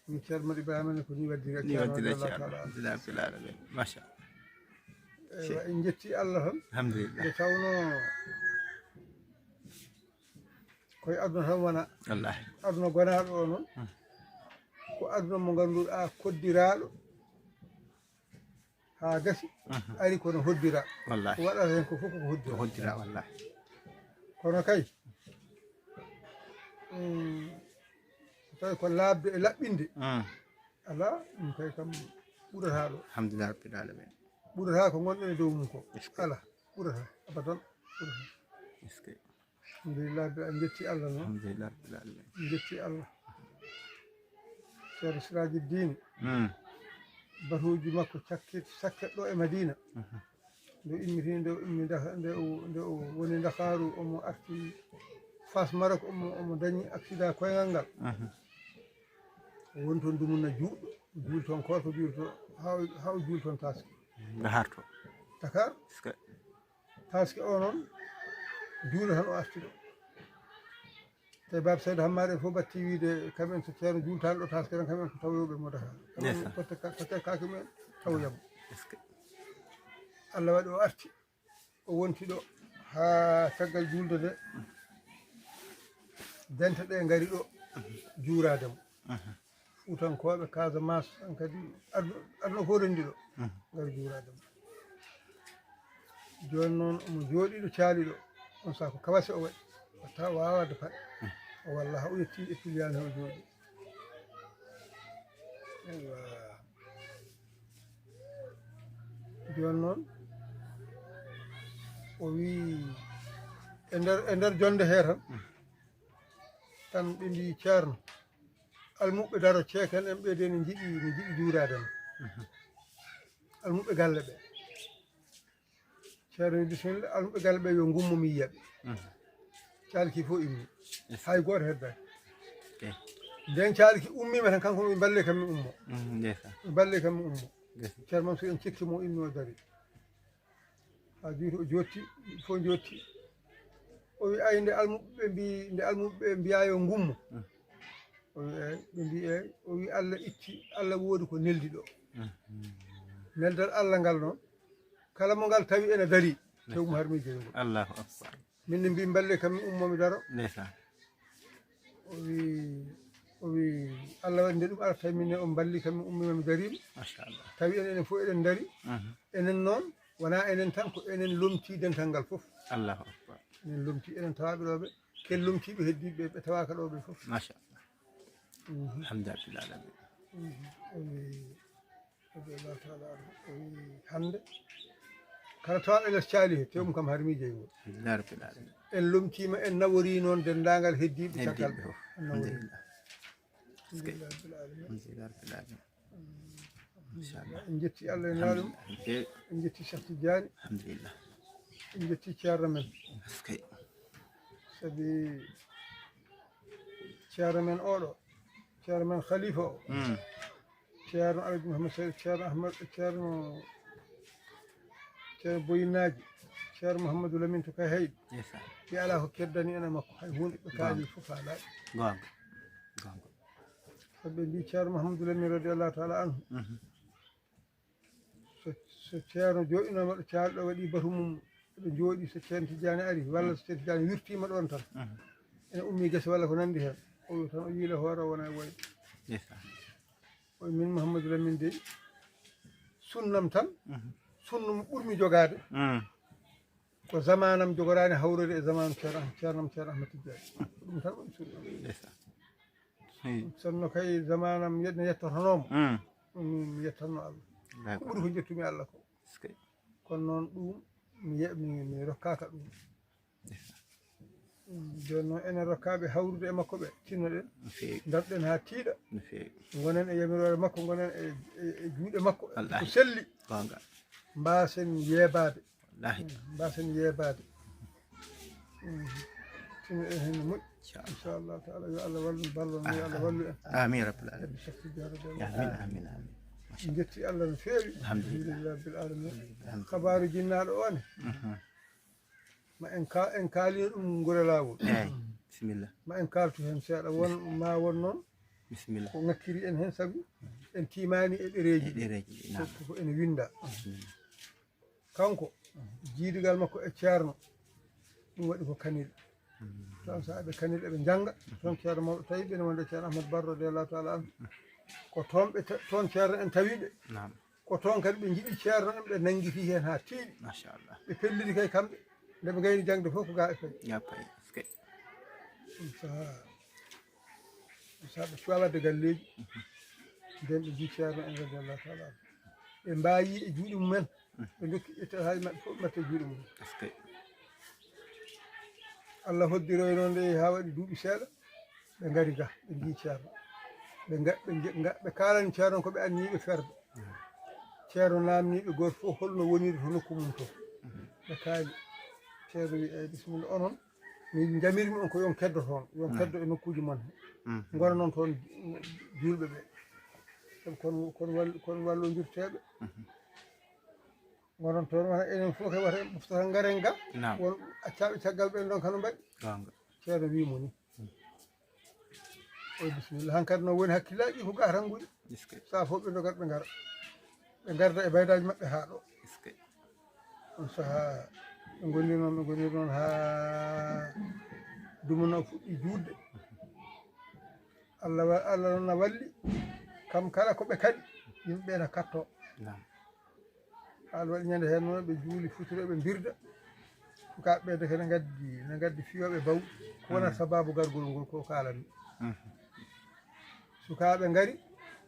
Ɗum Ceerno Madu Ibrahima ne ko ni waddiri. Ni waddiri Ceerno, Ceerno. Alhamdulillah, rabbil alamin. Machallah. Eywa, en njetti Allah tan. Alhamdulillah. Nde tawnoo koye aduna tan wona. Wallahi. Aduna gonaaɗo o noon. Hmm. Ko aduna mo ngannduɗaa koddiraaɗo haa gasi, mhm, ari kono hoddira. Wallahi. Ko waɗata heen ko fof ko hoddira. Ko hoddira, wallahi. Kono kay, mm, so tawi ko laaɓde e laɓɓinde, mm, alaa, ɗum kay kam ɓurata ɗo. Alhamdulillah rabbil alamin. Ɓurata ko ngonɗen e dow mum ko. Est-ce que? Alaa, ɓurata, abadan, ɓurata. Est-ce que? Alhamdulillah, en njetti Allah noon. Alhamdulillah rabbil alamin. En njetti Allah. Ceerno Siraji Diine. Hmm. Batuuji makko cakket, sakket ɗo e Madina. Mhm. Nde o immiti, nde o immi Dak-, nde o, nde o woni Ndakaaru, omo arti Fass Maroc, omo, omo dañi accident koyngal ngal. Mhm. O woni toon dumunna juutɗo, o juuli toon koorka, o juuli toon haa o, haa o juuli toon taaske. Dakar to. Dakar. Est-ce que? Taaske o noon, juula tan o arti ɗo. Te Baaba Seydi Hammaade en fof batti wiide, kamɓe en so ceerno juultaani ɗo taaske tan, kamɓe en ko tawoyooɓe mo Dakar. Kamɓe en Ndeysaan. Totte ka-, totte kaake mumen, tawoyamo. Est-ce que? Allah waɗi o arti, o wonti ɗo haa caggal juulde nde, dente ɗe ngari ɗo juuraade mo. Mhm. Fuutankooɓe, Casamance, tan kadi aduna, aduna fof renndi ɗo. Mhm. Ngari juuraade mo. Jooni noon, omo jooɗii ɗo, caali ɗo. On saha ko kawase o waɗi. O tawa waawaade paɗe. Mhm. O walla haa o yettii e piliyaan he o jooɗii. Eywa. Jooni noon, o wii, e nder, e nder jonnde hee tan, mhm, tan ɓe mbii, "Ceerno, Almuɓɓe daro ceekan en ɓe de ne njiɗi ne njiɗi juuraade ma. Almuɓɓe galle ɓe. Ceerno wi bisimilla, almuɓɓe galle ɓe yo ngummo mi yiya ɓe. Caali ki fof immi. Hay gooto heddaani. Nden caali ki ummiima tan kanko mi mballe kam mi ummo. Mballe kam mi ummo. Ceerno Mansour en cikki mo immi o dari. Haa juuti o jootti fof jootti. O wi ay nde almuɓɓe mbi nde almuɓɓe mbiya yo ngummo. O wi eey ɓe mbi eey o wi Allah itti Allah woodi ko neldi ɗo. Neldal Allah ngal noon kala mo ngal tawi ene darii tew mo harmi jeyi ngol. Allahu akbar. Min ne mbi mballe kam mi ummo mi daro. Ndeysaan. O wi o wi Allah waɗi nde ɗum arata min ne on mballi kam mi ummi mi dariima. Machallah. Tawi en enen fof eɗen ndari. Enen noon wona enen tan ko enen lomti dental ngal fof. Allahu akbar. Enen lomti enen tawaaɓe ɗo ɓe ken lomtiiɓe heddiiɓe ɓe tawaaka ɗo ɓe fof. Machallah. Alhamdulillah alamin. Radiallahu taala anhu o wi hannde kala tawaaɗo les caali he tewmum kam har miijo e ngol. Alhamdulillah rabbil alamin. En lomtiima en nawori noon denndaangal heddiiɓe caggal ɓe fof. En nawori. Alhamdulillah. Alhamdulillah rabbil alamin. Alhamdulillah rabbil alamin. Machallah. En njetti Allah e naaɗum. En njetti Cheikh Tidiane. Alhamdulillah. En njetti ceerno men. Sabi ceerno men oɗo ceerno men khalifa o ceerno alaji mouhammad sari ceerno ahmad ceerno ceerno boyinaji ceerno mouhammadou lamin to kay hayɓe ɓe ala ko keddani ene makko hay hunde ɓe kaali fof faalaɓe gonga gonga sabu ɓe mbi ceerno mouhammadou lamin radiallahu taala anhu so so ceerno jooɗinooma ɗo caalɗo waɗi batu mum eɓe njooɗi so ceerno tijjaani ari walla so ceerno tijjaani wirtiima ɗoon tan ene ummi gese walla ko nanndi heen o wi tan o yiila hoore o wona e woyde o wi min mouhammadou lamin dey sunnam tan sunnu mo ɓurmi jogaade ko zamanam jogoraani hawrude e zamanu ceerno ceernam ceerno ahmad tijjaani ko ɗum tan woni sunnam sonno kay zamanam yetno yettotonomo min mi yettanno allah ko ɓuri ko jettumi allah ko kono noon ɗum mi rokkaaka ɗum jooni noon enen rokkaaɓe hawrude e makko ɓe tinnoɗen darɗen haa tiiɗa gonen e yamiroore makko gonen e juuɗe makko ko selli mbasen yeebaade wallahi mbasen yeebaade tino en heen moƴƴi inchallahu taala yo allah wallu ballon yo allah wallu en amin rabbil alamin amin amin amin jetti allah no feewi alhamdulillah rabbil alamin kabaaru jinnaaɗo o ne ma en ka en kaalino ɗum ngure laawol eyi bisimilla ma en kaaltu heen seeɗa won ma won noon bisimilla ko ngakkiri en heen sabu en tiimaani e ɗereeji ɗereeji ko ene winnda kanko jiidigal makko e ceerno ɗum waɗi ko kanel toon so aɓe kanel eɓe njannga toon ceerno mawɗo tawi ɓene wonde ceerno ahmad barro radiallahu taala anhu ko toon ɓe toon ceerno en tawiɓe ko toon kadi ɓe njiɗi ceerno en ɓe nanngiti heen haa tiiɗi machallah ɓe pelliti kay kamɓe nde ɓe ngayni jaŋde fof ko ga e pay ɗum saha ɗum saha ɓe cuwa wadde galleeji nden ɓe mbi ceerno en radiallahu taala anhu ɓe mbayi e juuɗe mumen ɓe dokki ƴettata hay maɓɓe fof ɓe mbatta juuɗe mum allah hoddiroyno nde ha waɗi duuɓi seeɗa ɓe ngari ga ɓe mbi ceerno ɓe ɓe kaalani ceerno ko ɓe anniɓe ferde ceerno namniɓe goto fof holno woniri to nokku mum to ɓe kaali ceerno wi eyi bisimilla onon min jamirmi on ko yon keddo toon yon keddo e nokkuji mon he gona noon toon julɓe ɓe kono kono wallondirteɓe gonon toon wata enen fof kay wata en ɓoftata garen ga won accaɓe caggal ɓen ɗon kano mbaɗi ceerno wimo ni o bisimilla hankadi noon woni hakkillaji ko ga tan ngoni sa fof ɓe dogat ɓe gara ɓe garda e baydaji maɓɓe ha ɗo on saha ɓe goniri noon ɓe goniri noon ha dumana fuɗɗi juutde allah allah noon na walli kam kala ko ɓe kaɗi yimɓe ɓe na katto haala waɗi ñande heen noon ɓe juuli futuro ɓe mbirda sukaaɓe ɓe de kene ngaddi ne ngaddi fiyooɓe bawɗi ko wonata sababu gargol ngol ko kaalami sukaaɓe ngari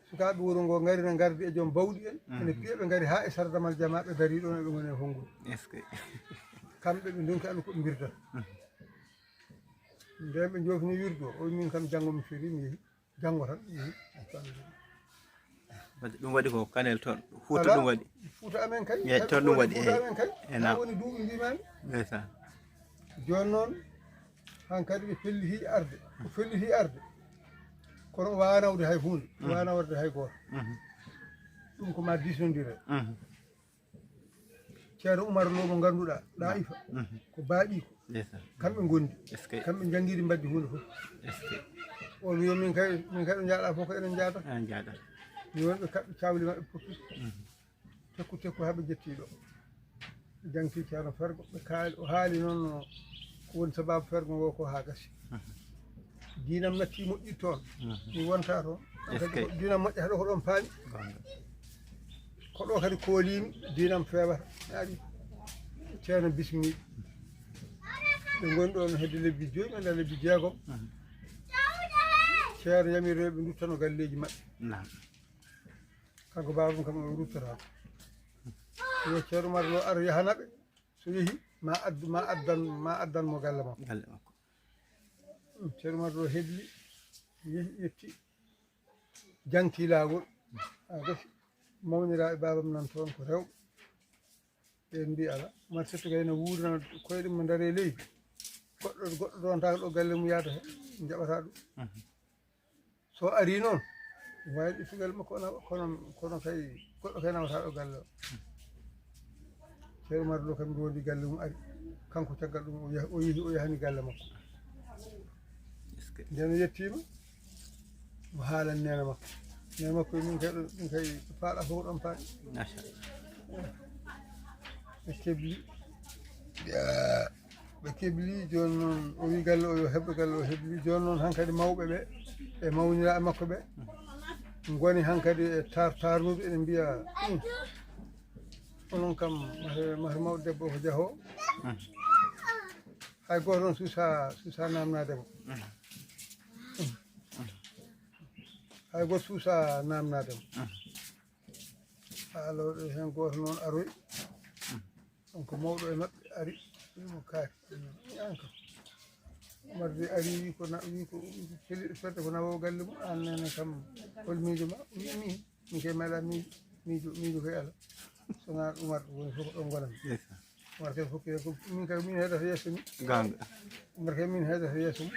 sukaaɓe wuro ngo ngari ne ngardi e joom bawɗi en ene piya ɓe ngari haa e sardamal jama ɓe dari ɗon eɓe ngoni e honngol kamɓe ɓe ndonki andu ko ɓe mbirda nden ɓe jofni wirdo o min kam janngo mi feri mi yehi Janngo tan. Wadde ɗum waɗi ko kanel toon. Fuuta ɗum waɗi. Fuuta amen kay. Eyi, toon ɗum waɗi, eyi. Fuuta amen kay. Eyi, naam. Woni duuɓi mbimami. Ndeysaan. Jooni noon, hankadi ɓe pelliti arde. Ko pelliti arde. Kono o waawaa nawde hay huunde. O waawaa nawde hay gooto. Ɗum ko ma diisnondire. Ceerno Umar Lo mo ngannduɗaa, ɗaa ifa. Ko baaɗiiko. Kamɓe ngondi. Kamɓe njanngiri mbaddi huunde fof. On wiyo min kay, min kay ɗo njaaɗa fof ko enen njaada. Enen njaada. Mi wonɓe kaɓɓe cawli maɓɓe fof. Tekku tekku haa ɓe jetti ɗo. Jangti Ceerno Fergo, ɓe kaali, o haali noon no ko woni sababu Fergo ngo ko haa gasi. Diinam natti moƴƴi toon. Mi wonta toon. Diinam moƴƴata ɗo ko ɗoon paami. Ko ɗo kadi kooliimi, diinam feewata. Aɗi Ceerno bismii. Ɓe ngoni ɗoon hedde lebbi joyi, ɓe ndaa lebbi jeegom. Ceerno yamiri ɓe nduttano galleeji maɓɓe. Kanko baabam kam o ruttata. Yo Ceerno Umar Lo ar yahana ɓe. So yehi ma addu ma addan ma addan mo galle makko. Galle makko. Ceerno Umar Lo hebli yehi ƴetti jangti laawol. A gasi mawniraaɓe baabam nan toon ko rewɓe. Ɓen mbi ala Umar Settu kay no wuurna koyɗe mum dare leydi. Goɗɗo goɗɗo dontaako ɗo galle mum yaada heen jaɓata ɗum. So ari noon wawi ɗittugal makko kono kono kay goɗɗo kay nawata ɗo galle o. Ceerno Umar Lo kam rondi galle mum ari kanko caggal ɗum o yehi o yahani galle makko. Nden o yettima o haalan nena makko nena makko min kay ɗum kay faaɗa fof ɗon faaɗi. Ɓe kebli ɓe kebli jooni noon o wi galle o yo heɓɓe galle o hebli jooni noon hankadi mawɓe ɓe e mawniraaɓe makko ɓe ngoni hankadi e tartarnude ene mbiya onon kam mata mawɗo debbo ko jaho hay gooto noon suusa suusa namnade mo hay gooto suusa namnade mo Haalooɓe heen gooto noon aroyi, on ko mawɗo e maɓɓe ari, wimo kaari an kam. Umar de ari wi ko wi ko feliɗo fedde ko nawo galle mum an nene kam hol miijo ma wi min min kay meeɗa miijo miijo miijo koye ala sona Umar woni fof ko ɗon gonami. Umar kay fof ko min kay min heedata yeeso ni. Ganga. Umar kay min heedata yeeso mum.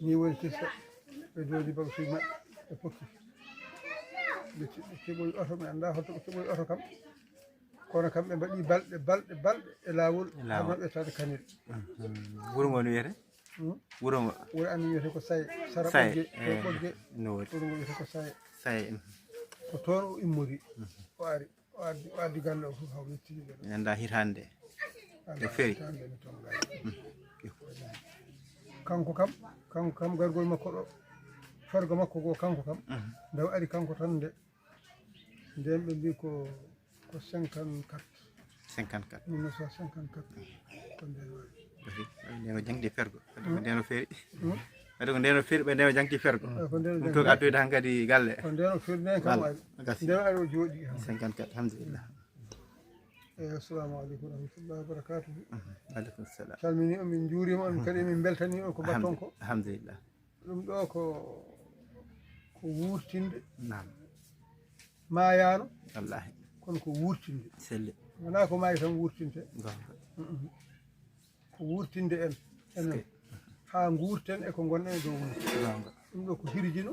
Ni woni kissa ɓe doodi bagasuji maɓɓe ɓe pokki ɓe keɓoyi oto mi annda holto ɓe keɓoyi oto kam kono kam ɓe mbaɗi balɗe balɗe balɗe e laawol hano ɓe tawde kanel. Wuro ngo no wiyete? Wuro ngo wuro amin wiyete ko saye sara ɓogge to ɓogge no woni wuro ngo wiyete ko saye saye ko toon o immori o ari o addi o addi galle o fof haw yetti yimɓe ɗo mi annda hitande nde feeri kanko kam kanko kam gargol makko ɗo fergo makko goo kanko kam nde o ari kanko tan nde nden ɓe mbi ko ko cinquante quatre cinquante quatre mille neuf cent cinquante quatre ko nden waɗi nden o jangti fergo nden o feeri wadde ko nden o feeri ɓe nden o jangti fergo ɗum toon addoyde han kadi galle ko nden o feeri nden kam ari nden ari o jooɗi cinquante quatre alhamdulillah eyi assalamu aleykum warahmatullahi wabarakatuhu aleykum salam calmini on min juurima on kadi min beltani on ko batton ko alhamdulillah ɗum ɗo ko ko wurtinde nam maayano wallahi kono ko wurtinde selli wona ko maayi tan wurtinte ko wurtinde en enen haa nguurten e ko ngonɗen e dow mum ɗum ɗo ko hirjino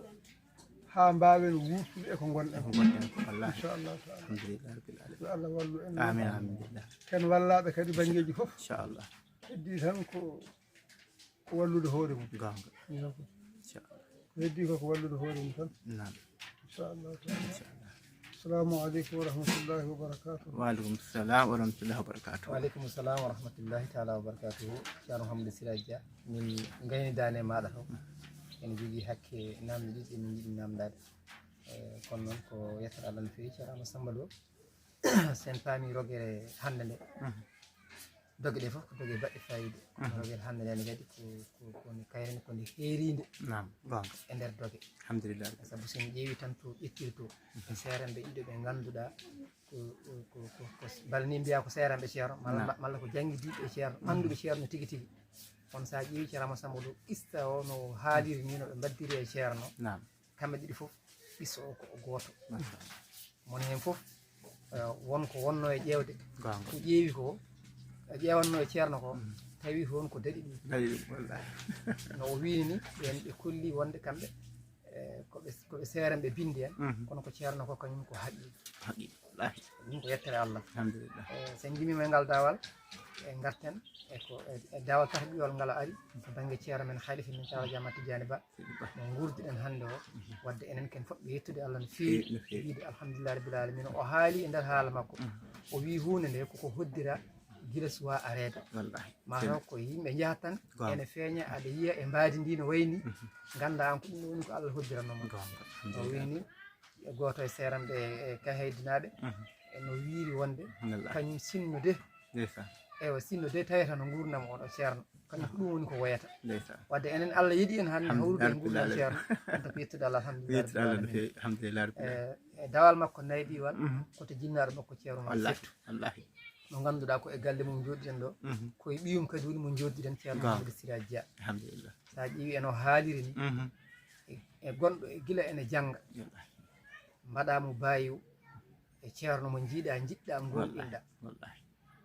haa mbaawen wuurtude e ko ngonɗen inchallah taala yo allah wallu en amin amin ken wallaaɓe kadi banngeeji fof inchallah heddi tan ko ko wallude hoore mum gonga ko heddi ko ko wallude hoore mum tan nam inchallah taala assalamu aleykum wa rahmatullahi wa barakatuh waaleykum salam wa rahmatullahi wa barakatuh waaleykum salam wa rahmatullahi taala wa barakatuhu ceerno hammadou siraji dia min gaynidani e maɗa taw ene jogui hakke namde ɗiɗi ɗe min jiɗi namdade kono noon ko yettere allah no fewi ceerno amadou samba lo sen paami rogere hande nde doge ɗe fof ko doge baɗɗe fayida rogere hande nde ne kadi ko koni kayrene koni heeride nam gonga e nder doge alhamdulillah sabu sen ƴeewi tan to ƴettiri to e seeranɓe ɗiɗo ɓe ganduɗa ko bala ni mbiya ko seeranɓe ceerno malla ko jangguidiɓe e ceerno anduɓe ceerno tigui tigui Kono so a ƴeewi Ceerno Amadou Samba Lo, qissa o no haaliri ni, no ɓe mbaddiri e Ceerno, Naam. kamɓe ɗiɗi fof, qissa o ko o gooto. Masha Allah. Mon heen fof, eh, won ko wonno e ƴeewde. Goonga. Ko ƴeewi ko, ƴeewanno e Ceerno ko, tawi toon ko daɗi ɗum. Daɗi ɗum, wallahi. No o wiini ni, ɓeen ɓe kolli wonde kamɓe, eh, ko ɓe, ko ɓe seerenɓe binndi en, Mhm. kono ko Ceerno ko kañum ko haqiiqa. Haqiiqa, wallahi. Ɗum ko yettere Allah. Alhamdulillah. Eh, so en ngimmiima e ngal daawal, en ngarten e ko, e, e daawal tahbiwal ngal ari, to bannge Ceerno men, Khalifa men, Ceerno Jama Tidiane Ba, mo nguurdiɗen hannde o, wadde enen ken fof ɓe yettude Allah no feewi, No feewi. Wiide alhamdulillah rabbil alamina. O haali e nder haala makko, o wii huunde nde koko hoddira gila suwaa areede. Wallahi. Ma taw ko yimɓe njahat tan, Goonga. Ene feeña, aɗa yiya e mbaadi ndi no wayni, ngannda aan ko ɗum woni ko Allah hoddiranno ma. Goonga. O winni e gooto e seeranɓe e kahaydinaaɓe, e no wiiri wonde, Wallahi. Kañum sinno de, Ndeysaan. Ewa, sinno de tawata no nguurndam oɗo Ceerno, kañum ko ɗum woni ko woyata. Ndeysaan. Wadde enen Allah yiɗi en hannde hawrude e Alhamdulillah nguurndam rabbil Ceerno, en ko yettude Allah, alhamdulillah Yettude Allah no rabbil feewi, alhamdulillah rabbil alamin. alamin. Eh, e dawal makko nayɓi wal, koto jinnaaɗo makko Ceerno Umar Wallahi, Settu, wallahi. mo ngannduɗaa ko e galle mum njooɗiɗen ɗo, ko e ɓiyum kadi woni mo njooɗiɗen Ceerno Goonga. Mamadou Siraji Dia. Alhamdulillah. So a ƴeewi eno haaliri ni, Mhm. e, e gonɗo e gila ene jannga, Wallahi. Mbaɗa mo baayiw e Ceerno mo njiiɗa, njiɗɗa, ngoonɗinɗa. Wallahi.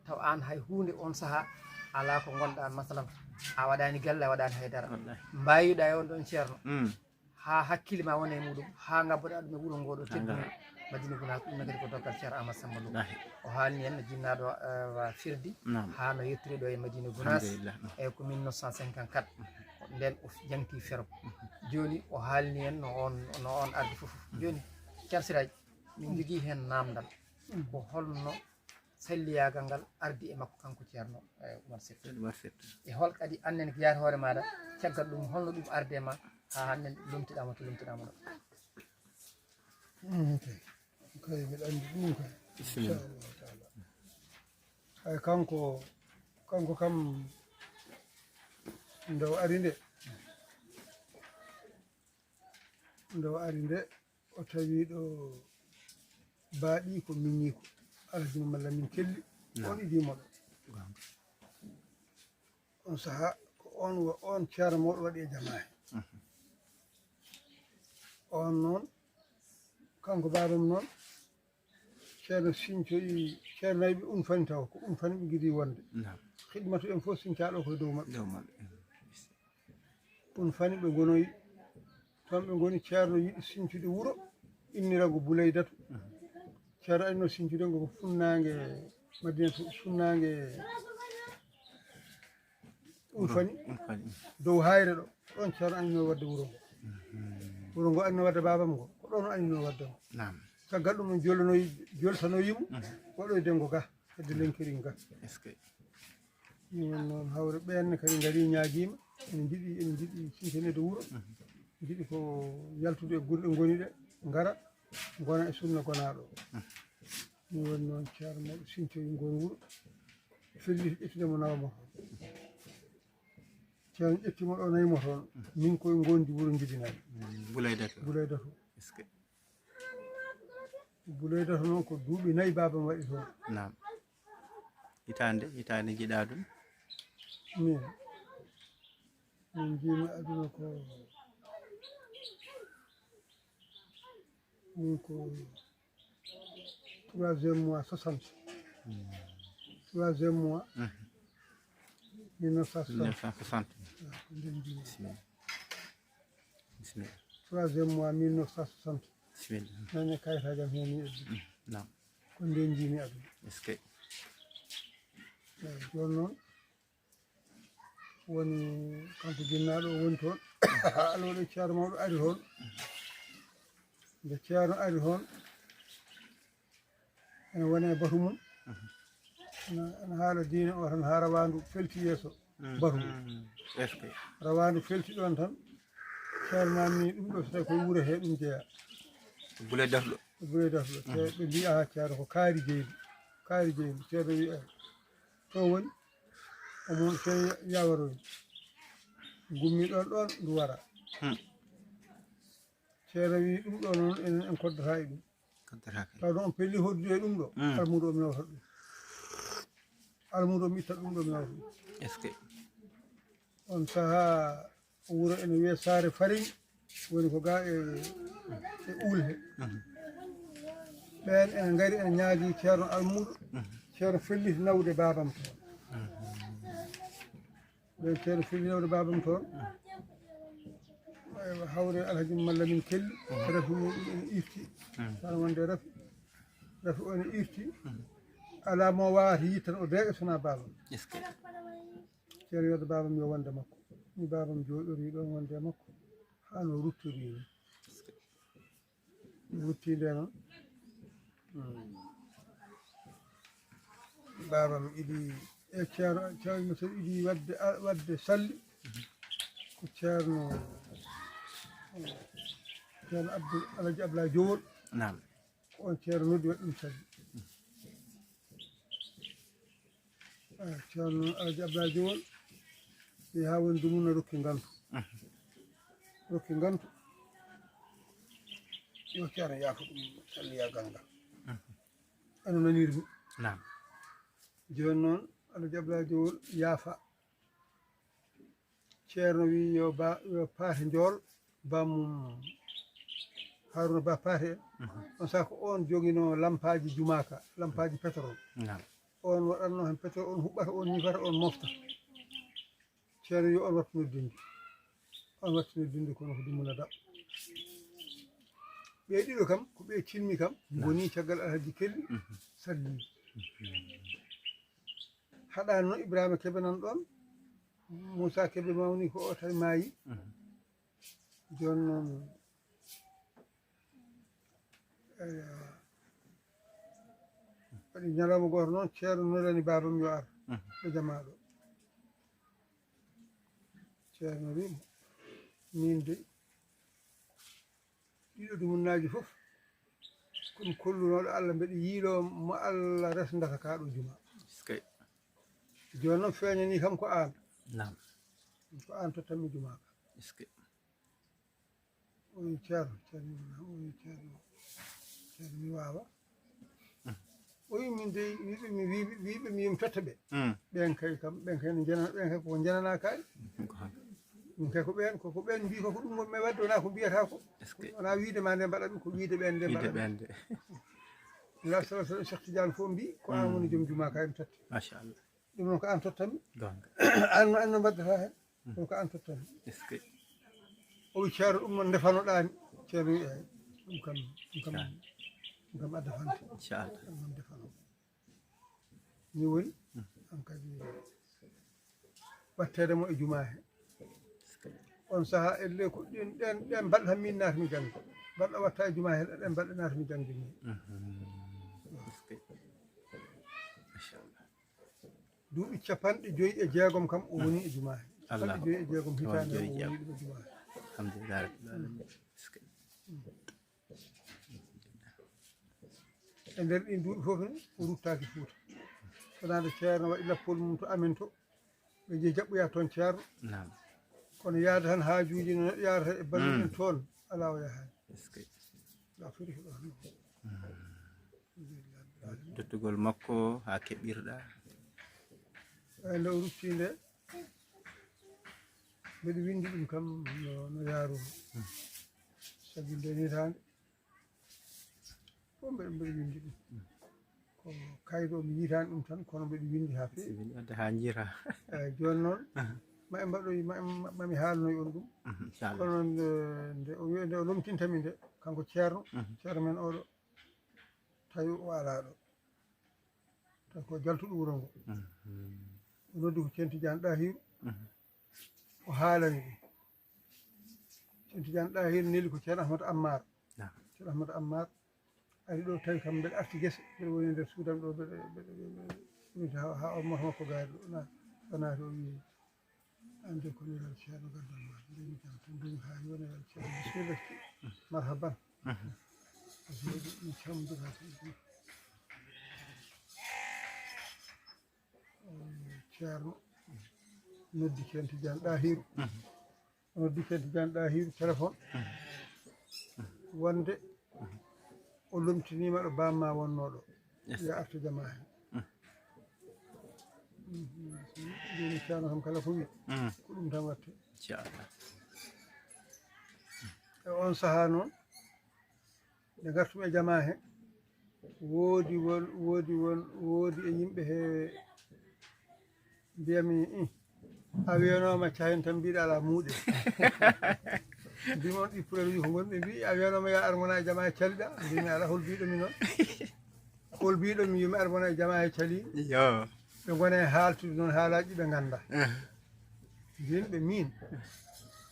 Taw aan hay huunde oon sahaa alaa ko ngonɗa, masalan, a waɗaani galle, a waɗaani haydara. Wallahi. Mbaayiwɗa e oon ɗoon Ceerno, Mm. haa hakkille ma wona e muɗum, haa ngabboɗa ɗum e wuro ngoo ɗo teddungo Madina Gunaas, ɗum ne kadi ko dokkal Ceerno Amadou Samba Lo. Wallahi. O haalni en no jinnaaɗo, eh, wa firdi, Naam. Haa no yettiri ɗo e Madina Gunaas, Alhamdulillah. E ko mille neuf cent cinquante-quatre, nden o jangti fero. Jooni o haalni en no oon, no oon ardi fof. Jooni, Ceerno Siraji, min njogii heen naamndal. Ko holno salliyaagal ngal ardi e makko kanko Ceerno, eh, Umar Settu? Umar Settu. E hol kadi annen ko yaati hoore maaɗa, caggal ɗum holno ɗum ardi e ma haa hannden lomtiɗaama to lomtiɗaama ɗo? Mm, kay. Kay, mbiɗa anndi ɗum kay. Inchallahu taala. Hay kanko, kanko kam nde o ari nde, nde o ari nde, o tawi ɗo baaɗi ko miñi ko. Alhaji Mamadou Lamine Kelli, on idii mo ɗo. On sahaa ko on wa-, on Ceerno mawɗo waɗi e jamaa he. On noon, kanko baabam noon, Ceerno siñcoyi, Ceerno nayi ɓe unfani taw, ko unfani ɓe gidi wonde. Naam. Xidmatu en fof siñcaa ɗo koye dow maɓɓe. Dow maɓɓe. Unfani ɓe ngonoyi, toon ɓe ngoni Ceerno yiɗi siñcude wuro, innira ngo Bulaydatu. Ceerno anno siñcude ngo ko funnaange Madinatu, funnaange unfani Unfani. Dow hayre ɗo, ɗon Ceerno annino wadde wuro ngo. Wuro ngo annino wadde baabam ngo, ko ɗon o annino wadde ngo. Naam. Caggal ɗum o jollonoyi, joltanoyi mo, waɗoyde ngo ga, hedde lenkirin ga. Est-ce que? Ɗum woni noon hawre ɓeen ne kadi ngari ñaagiima, ene njiɗi, ene njiɗi siñtanede wuro, njiɗi ko yaltude e gure ɗe ngoni ɗe, ngara, ngona e sunna gonaaɗo. Ɗum woni noon Ceerno mawɗo siñtoyi ngoon wuro, felli ƴettude mo nawa mo toon. Ceerno ƴetti mo ɗo nayi mo toon, min koye ngondi wuro njibinani. Bulaydatu. Bulaydatu. Est-ce que? Bulaydatu noon ko duuɓi nayi baabam waɗi toon. Naam. Hitaande, hitaande njiɗaa ɗum? Min, min njiimi aduna ko, min ko troisième mois soixante. Troisième mois, mille neuf cent soixante. Mille neuf cent soixante. Waaw, ko nden njiimi. Bismillah. Bismillah. Troisième mois mille neuf cent soixante. Bismillah. Nane kayitaji am heen ni eddi. Naam. Ko nden njiimi aduna. Est-ce que? Eeyi, jooni noon woni kanko jinnaaɗo o woni toon. Alooɗo Ceerno mawɗo ari toon. Nde Ceerno ari toon, ene wone e batu mum. Ene, ene haala diine o tan haa rawaandu felti yeeso batu mum. Est-ce que? Rawaandu felti ɗoon tan, Ceerno namni ɗum ɗo so tawi koye wuro he ɗum jeyaa. Bule darɗo. Bule darɗo. Te ɓe mbiya, "Aha, Ceerno ko kaari jeyɗo. Kaari jeyɗo." Ceerno wi, "Eyi, to woni?" Omo Ceerno yawaroyi. Gummi ɗoon ɗoon ndu wara. Ceerno wi, "Ɗum ɗo noon enen en koddata e ɗum." Koddata kay. Taw noon pelli hoddude e ɗum ɗo. Almuudo o mi nawta ɗum. Almuudo o mi itta ɗum ɗo mi nawta ɗum. Est-ce que? On sahaa wuro ene wiyee Saare Fariñ, woni ko gaa e, e Uul he. Ɓeen ene ngari ene ñaagii Ceerno Almuuɗo, Ceerno felliti nawde baabam toon. Ɓeen Ceerno felliti nawde baabam toon. Aywa, hawre Alhaji Malla min kelli, rafi muɗum ene irti. Tan wonde rafi, rafi o ene irti. Alaa mo waawata yiide tan o deeƴa so wonaa baabam. Ceerno wiyi baabam yo wonde makko. Ni baabam jooɗorii ɗoon wonde e makko. Haa no ruttorii ni. Ruttii nde noon. Hmm. Baabam idi e Ceerno, Ceerno Moussa idi wadde, wadde salli. Ko Ceerno, Ceerno Abdou, Alhaji Abdoulaye Jowol. Naam. Ko on Ceerno noddi waɗi ɗum salli. Ah, Ceerno Alhaji Abdoulaye Jowol, ɓe haa woni dumuna rokki ngantu. Mhm. Rokki ngantu. Yo Ceerno yaafo ɗum, salliyagal ngal. Mhm. Eno nanirmi. Naam. Jooni noon, Alhaji Abdoulaye Jowol yaafa. Ceerno wi yo ba, yo Paate Njool, bammum Haruna Ba Paate en. Mhm. On saka on jogino lampaaji jumaaka, lampaaji pétrole. Naam. On waɗatno heen pétrole, on huɓɓata, on ñifata, on mofta. Ceerno wi on wattu noddinde. On wattu noddinde kono ko dummuna daɓ. Ɓe ɗiɗo kam, ko ɓe cilmi kam, naam, ngoni caggal Alhaji Kelli, mhm, salli. Mhm. Haɗaano Ibrahima Kebe nan ɗoon, Moussa Kebe mawni ko o tawi maayi. Mhm. Jooni noon, eh, waɗi ñalawma gooto noon, Ceerno nodani baabam yo ar, mhm, ɗo jamaa ɗo. Ceerno wi mo, min de, ɗiɗo dumunnaaji fof, ko mi kollunooɗo Allah, mbeɗa yiiloo mo Allah resndata kaa ɗo juma. Eskey. Jooni noon feeñanii kam ko aan. Naam. Ko aan tottanmi juma ka. Eskey. O wi Ceerno, Ceerno, o wi Ceerno, Ceerno mi waawa. O wi min dey, wiɓe mi, wiɓe, wiɓe mi yom totta ɓe. Mm. Ɓen kay kam, ɓen kay no njanana, ɓen kay ko njanana kay. Ko han. Min kay ko ɓen, ko, ko ɓen mbi ko, ko ɗum woni mi wadde, wona ko mbiyata ko. Eskey. Wona wiide ma nde mbaɗa ɗum, ko wiide ɓen nde mbaɗa ɗum. Wiide ɓen nde. Nula sallallahu alaihi wasallam, Cheikh Tidiane fof mbi, ko an woni joom juma ka en totte. Machallah. Ɗum noon ko an tottanmi. Gonga. An, an no mbaddata hen. Ɗum ko an tottanmi. Eskey. O wi Ceerno ɗum noon ndefanoɗaami. Ceerno wi eey. Ɗum kam, ɗum kam, ɗum kam a defante. Inchallah. Ɗum noon defano. Ni woni, an kadi watteede mo e juma he. On saha elle ko ɗen, ɗen, ɗen balɗe tan min naatmi janngo. Balɗe watta e juma he, ɗen balɗe naatmi janngo ni. Mhm. Eskey. Machallah. Duuɓi capanɗe joyi e jeegom kam o woni e juma he. Allah. Capanɗe joyi e jeegom hitaande o woni ɗum e juma he. Alhamdulillah rabbil alamin. Eskey. E nder ɗin duuɓi fof ne, o ruttaaki Fuuta. Kono nde Ceerno waɗi lappol mum to amen to, ɓe jehi jaɓɓoya toon Ceerno. Naam. Kono yaade tan haajuuji no neɗɗo yaadata e balluɗen toon, alaa o yahaani. Eskey. Ɗa foti ko ɗon. Alhamdulillah. Tottugol makko haa keɓirɗa? Eey, nde o rutti nde, mbeɗa winndi ɗum kam no, no yaarumi. Sabi nden hitaande, fof mbeɗa, mbeɗa winndi ɗum. Ko kaydo mi yitaani ɗum tan, kono mbeɗa winndi haa feewi. Si winndi wadde haa njiita. Eey, jooni noon, ma en mbaɗoy, ma en, ma mi haalnoy on ɗum. Mhm, inchallah. Kono nde, nde o wi-, nde o lomtinta mi nde, kanko Ceerno, Ceerno men oɗo, tawi o alaa ɗo. Tawi ko jaltuɗo wuro ngo. Mhm. O noddi ko Ceerno Tijaan Ɗahiru. Mhm. O haalani ɗum. Ceerno Tijaan Ɗahiru neli ko Ceerno Ahmadu Ammar. Naam. Ceerno Ahmadu Ammar ari ɗo, tawi kam mbeɗa arti gese, mbeɗa woni nder suudam ɗo, mbeɗa, mbeɗa, mbeɗa, mbeɗa, haa, haa o moto makko gaari ɗo, na, o naati, o wi, "An de ko nelal Ceerno gaddan ma, nde mi jam tan, nde mi haa yo nelal Ceerno, bismillah, marhaban." Mhm. Ko jooɗi ɗum camdora tan. Ceerno noddi Ceerno Tijaan Ɗahiru. Mhm. O noddi Ceerno Tijaan Ɗahiru téléphone. Mhm. Wonde o lomtiniima ɗo bamma wonnoo ɗo. Yes. Yo artu jamaa heen. Mhm. Jooni Ceerno kam kala ko wi, mm, ko ɗum tan watte. Inchallah. E on sahaa noon, nde ngartumi e jamaa he, woodi won, woodi won, woodi e yimɓe he mbiyami, "Ih, a wiyanooma cahen tan mbiɗa alaa muuɗe." Mbimi on ɗi pulel wi ko ngonmi, ɓe mbi, "A wiyanooma yo ar ngona e jamaa he caliɗa?" Mbimi, "Alaa, hol biɗo mi noon? Hol biɗo mi yo mi ar ngona e jamaa he cali?" Yo. Ɓe ngona e haaltude noon haalaaji ɓe ngannda. Eh. Mbimi ɓe min,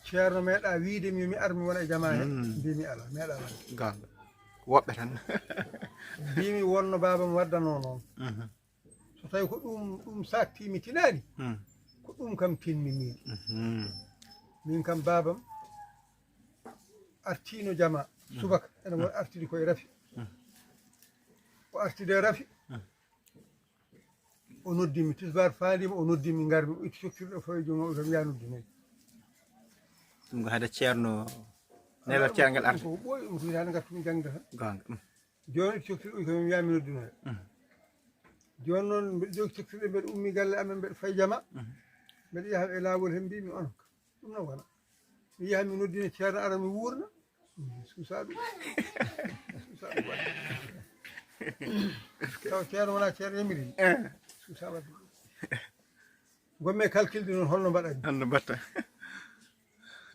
"Ceerno meeɗa wiide mi yo mi ar mi wona e jamaa he?" Mm. Mbimi, "Alaa, meeɗa wonde." Gonga. Woɓɓe tan. Mbimi wonno baabam waddanoo noon. Mhm. So tawi ko ɗum, ɗum saaktii mi tinaani, hmm, ko ɗum kam tinmi min. Mhm. Min kam baabam artiino jama, hmm, subaka, ene woni, hmm, artidi koye rafi. Hmm. O artidi e rafi. Hmm. O noddi mi, tisbaar faandiima, o noddi mi, ngar mi, o itti coktirɗe fof e junngo, o kam yaa noddinoy. Ɗum ko hade ceerno, nelal ceerngal arde. Ko ɓooyi, ɗum ko hitaande ngartumi jaŋde tan. Gonga. Hmm. Jooni coktirɗe ɗum ko mi wiyaa mi noddinoya. Mhm. Jooni noon mbeɗa jogii coktirɗe, mbeɗa ummi galle amen, mbeɗa fay jama. Mhm. Mbeɗa yaha e laawol he, mbimi on, ɗum noon wona. Mi yaha mi noddina ceerno ara mi wuurna. Mhm, suusa ɗum. Suusa ɗum waɗde. Taw ceerno wona ceerno yamiri. Eh. Suusa waɗde ɗum. Ngonmi e calcul de noon, holno mbaɗanmi? Holno mbaɗta?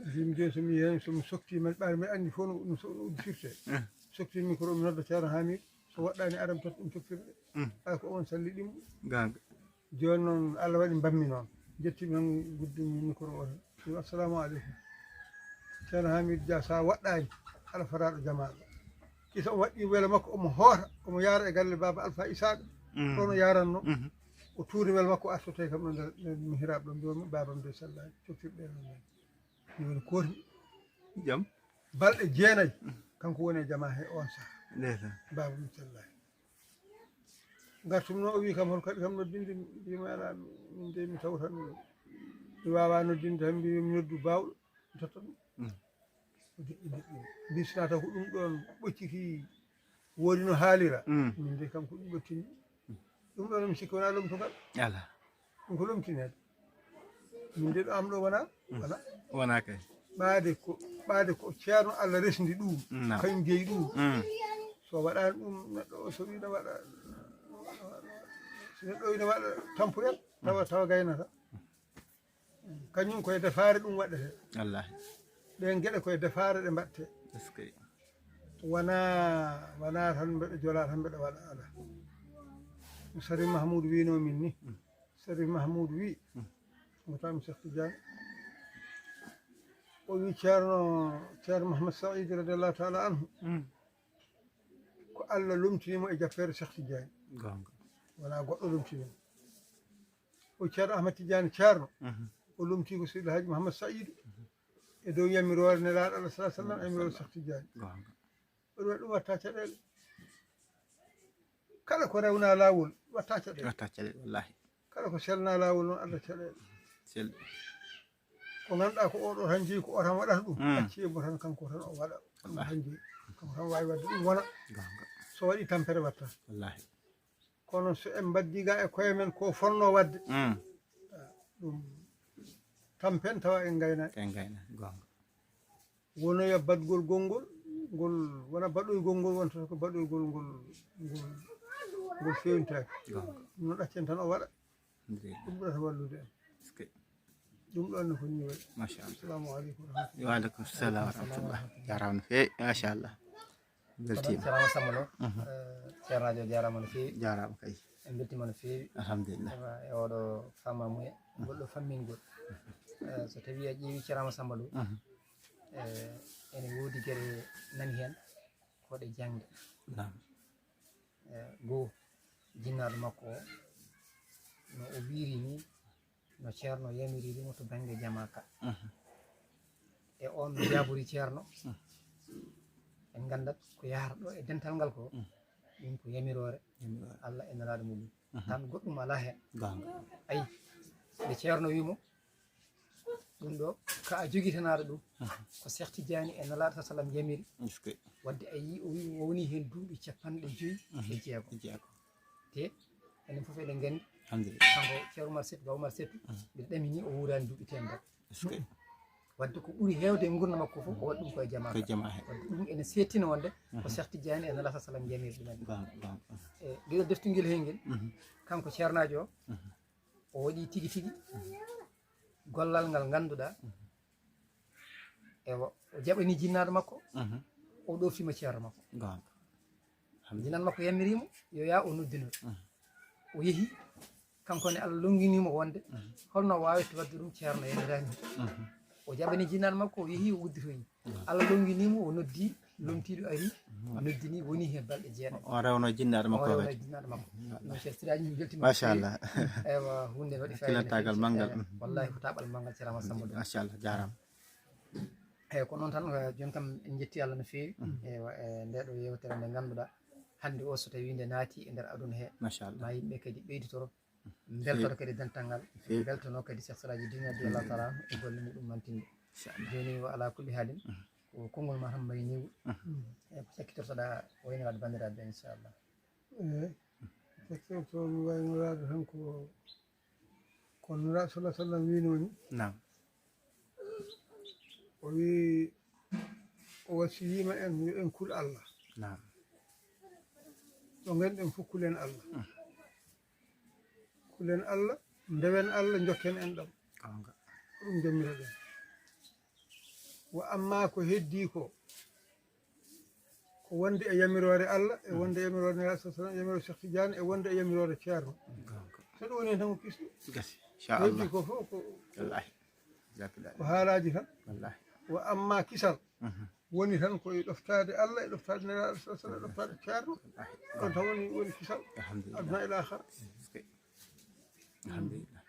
Mbimi jooni so mi yehi, so mi sokti, mbeɗa ɓaari, mbeɗa anndi fof no, no so-, no udditirte. Eh. Sokti micro, mi nodda Ceerno Hamidou, so waɗɗaani aram totta ɗum coktirɗe. Mm. Ay ko on salli ɗimmo. Gonga. Jooni noon Allah waɗi mbammi noon. Jettimi noon guddumi micro o tan. Mi wi, "Assalamu aleykum." Ceerno Hamidou Dia, so a waɗɗaani, aɗa fotaaɗo jamaaɗo. Kisa o waɗɗi welo makko, omo hoota, omo yaara e galle Baaba Alfa Isaaqa. Mm. Ɗoon o yaaranno. Mhm. O tuuri welo makko, o artoto e kam ɗo nder, nder mihrab ɗo, mbiyomi, "Baabam de sallaani, coktirɗe ɗe noon." Mi woni koormi. Jam. Balɗe jeenayi, kanko woni e jamaa he on saha. Ndeysaan. Baabam sallaani. Ngartum noon, o wi kam, "Hol kaɗi kam noddinde?" Mbimi, "Alaa, min de mi tawtan, mi waawaa noddinde, tan mbi mi noddu baawɗo, mi totta ɗum." Mm. O deƴƴi, deƴƴi. Mbisnata ko ɗum ɗoon ɓocciti, woodi no haalira. Mm. Min de kam ko ɗum ɓoccini. Ɗum ɗoon mi sikki wonaa lomtugal. Alaa. Ɗum ko lomtineede. Min de ɗo am ɗo wonaa, mm, wonaa. Wonaa kay. Ɓaade ko, ɓaade ko ceerno Allah resndi ɗum, naam, kañum jeyi ɗum. Mm. So waɗaani ɗum, neɗɗo o so wi no waɗa, so neɗɗo o wi no waɗa tampuren, tawa, tawa gaynata. Kañum koye defaare ɗum waɗetee. Wallaahi. Ɗeen geɗe koye defaare ɗe mbaɗetee. Eskey. Wonaa, wonaa tan mbeɗa jola tan mbeɗa waɗa, alaa. No Sharif Mahmoud wiinoo min ni. Mm. Sharif Mahmoud wii, mm, mo taami Cheikh Tidiane. O wii Ceerno, Ceerno Mouhamed Saïd radiallahu taala anhu. Mm. Ko Allah lomtini mo e jappeere Cheikh Tidiane. Gonga. Wonaa goɗɗo lomtini mo. O Ceerno Ahmed Tidiane Ceerno. Mhm. O lomtii ko Seydi El Hadji Mouhamed Saïd. Mhm. E dow yamiroore Nelaaɗo Allah sallallahu alaihi wasallam, yamiroore Cheikh Tidiane. Gonga. Ɗum waɗi ɗum watta caɗeele. Kala ko rewna laawol, watta caɗeele. Watta caɗeele, wallaahi. Kala ko selna laawol noon, adda caɗeele. Sel. Ko ngannduɗaa ko oɗo tan jeyi, ko o tan waɗata ɗum. Mm. Accee mo tan, kanko tan o waɗa. Kanko, wallaahi, tan jeyi. Kanko tan waawi waɗde ɗum wona. Gonga. So waɗi tampere watta. Wallaahi. Kono so en mbaddii ga e koye men ko fonnoo waɗde, mm, ɗum tampen tawa en ngaynaaki. En ngaynaaki, gonga. Wonoya baɗgol gonngol, ngol wona baɗoygol ngol, wonta ko baɗoygol ngol, ngol, ngol feewnitaaki. Gonga. No ɗaccen tan o waɗa. Alhamdulillah. Ɗum ɓurata wallude en. Eskey. Ɗum ɗon ne ko nii waɗi. Machallah. Assalamu aleykum wa rahmatullah. Wa aleykum salam wa rahmatullah. Jaaraama no feewi, machallah. Beltiima. Ceerno Samba Lo. Mhm. Eh, Ceernaajo, jaaraama no feewi. Jaaraama kay. En mbeltiima no feewi. Alhamdulillah. Ewa, e oɗo faamamuya, ngol ɗo fammingol. Eh, so tawii a ƴeewi Ceerno Samba Lo, mhm, eh, ene woodi geɗe nani heen, ko ɗe jaŋde. Naam. Eh, goo, jinnaaɗo makko o, no o wiiri ni, no Ceerno yamiriri mo to bannge jamaa ka. Mhm. E on no jaabori Ceerno. Mhm. En nganndat ko yahata ɗo e dental ngal ko, mhm, ɗum ko yamiroore, yamiroore Allah e Nelaaɗo mum. Mhm. Tan goɗɗum alaa heen. Gonga. Ayi, nde Ceerno wii mo, ɗum ɗo, ka a jogitanaaɗo ɗum, mhm, ko Cheikh Tidiane e Nelaaɗo sallam yamiri. Eskey. Wadde a yii, o wii, o woni heen duuɓi cappanɗe joyi, mhm, e jeego. E jeego. Te enen fof eɗen nganndi, Alhamdulillah. Kanko Ceerno Umar Seetu, Ba Umar Seetu, mbiɗa ɗamini o wuuraani duuɓi teemedere. Est-ce que? Wadde ko ɓuri heewde e nguurndam makko fof, o waɗi ɗum koye jamaa. Koye jamaa he. Wadde ɗum ene seedtina wonde ko Cheikh Tidiane e Nela Sallam njamiri ɗumen. Bam, bam. E geɗel deftungel he ngel, kanko ceernaajo o, o waɗi tigi tigi gollal ngal ngannduɗaa, ewa, o jaɓani jinnaaɗo makko, o ɗoftiima ceerno makko. Goonga. Jinnaaɗo makko yamiriimo yo yaa o noddino. O yehi, kanko ne Allah longiniimo wonde holno o waawirta waɗde ɗum, ceerno yamiraani. O jaɓani jinnaaɗo makko, o yehi, o udditoyi. Allah longiniimo, o noddi lomtiiɗo ari, noddini, woni heen balɗe jeeɗa. O rewno jinnaaɗo makko. O rewno jinnaaɗo makko. Ɗum Cheikh Siraji, min mbeltiima. Machallah. Ewa, huunde waɗi fayida. Kilantaagal manngal. Wallahi ko taaɓal manngal, ceerno Samba Ɗum. Machallah, jaaraama. Eyi, ko noon tan, eh, jooni kam en njetti Allah no feewi. Ewa, e ndee ɗo yeewtere nde ngannduɗaa hannde o, so tawii nde naati e nder aduna he, machallah, ma yimɓe kadi ɓeyditoro, mbeltoro kadi dental ngal, mbeltono kadi Cheikh Siraji Dine radiyallahu taala anhu e golle muɗum mantinɗe. Inchallah. Jooni o, ala kulli haalin, ko konngol ma tan mbayniigu. E ko cakkitortoɗaa waynoraade banndiraaɓe ɓe, inchallah. Eyi, cakkitorto mi waynoraade tan ko, ko Nulaaɗo sallallahu sallam wiinoo ni. Naam. O wii, o wasiyiima en yo en kul Allah. Naam. Ɗo ngonɗen fof kulen Allah. Kulen Allah, ndewen Allah, njokken enɗam. Goonga. Ko ɗum njammiroɗen. Wa amma ko heddii ko, ko wonde e yamiroore Allah, e wonde e yamiroore Nulaaɗo sallallahu sallam, yamiroore Cheikh Tidiane, e wonde e yamiroore ceerno. Goonga. So ɗum woni heen tan ko kisɗo. Gasi, inchallah. Ko heddii ko fof ko, wallahi, ko haalaaji tan. Wallahi. Wa amma kisal woni tan ko e ɗoftaade Allah, e ɗoftaade Nulaaɗo sallallahu sallam, e ɗoftaade ceerno. Wallahi. Ɗon tan woni, woni kisal. Alhamdulillah. Aduna e laakhara. Alhamdulillah.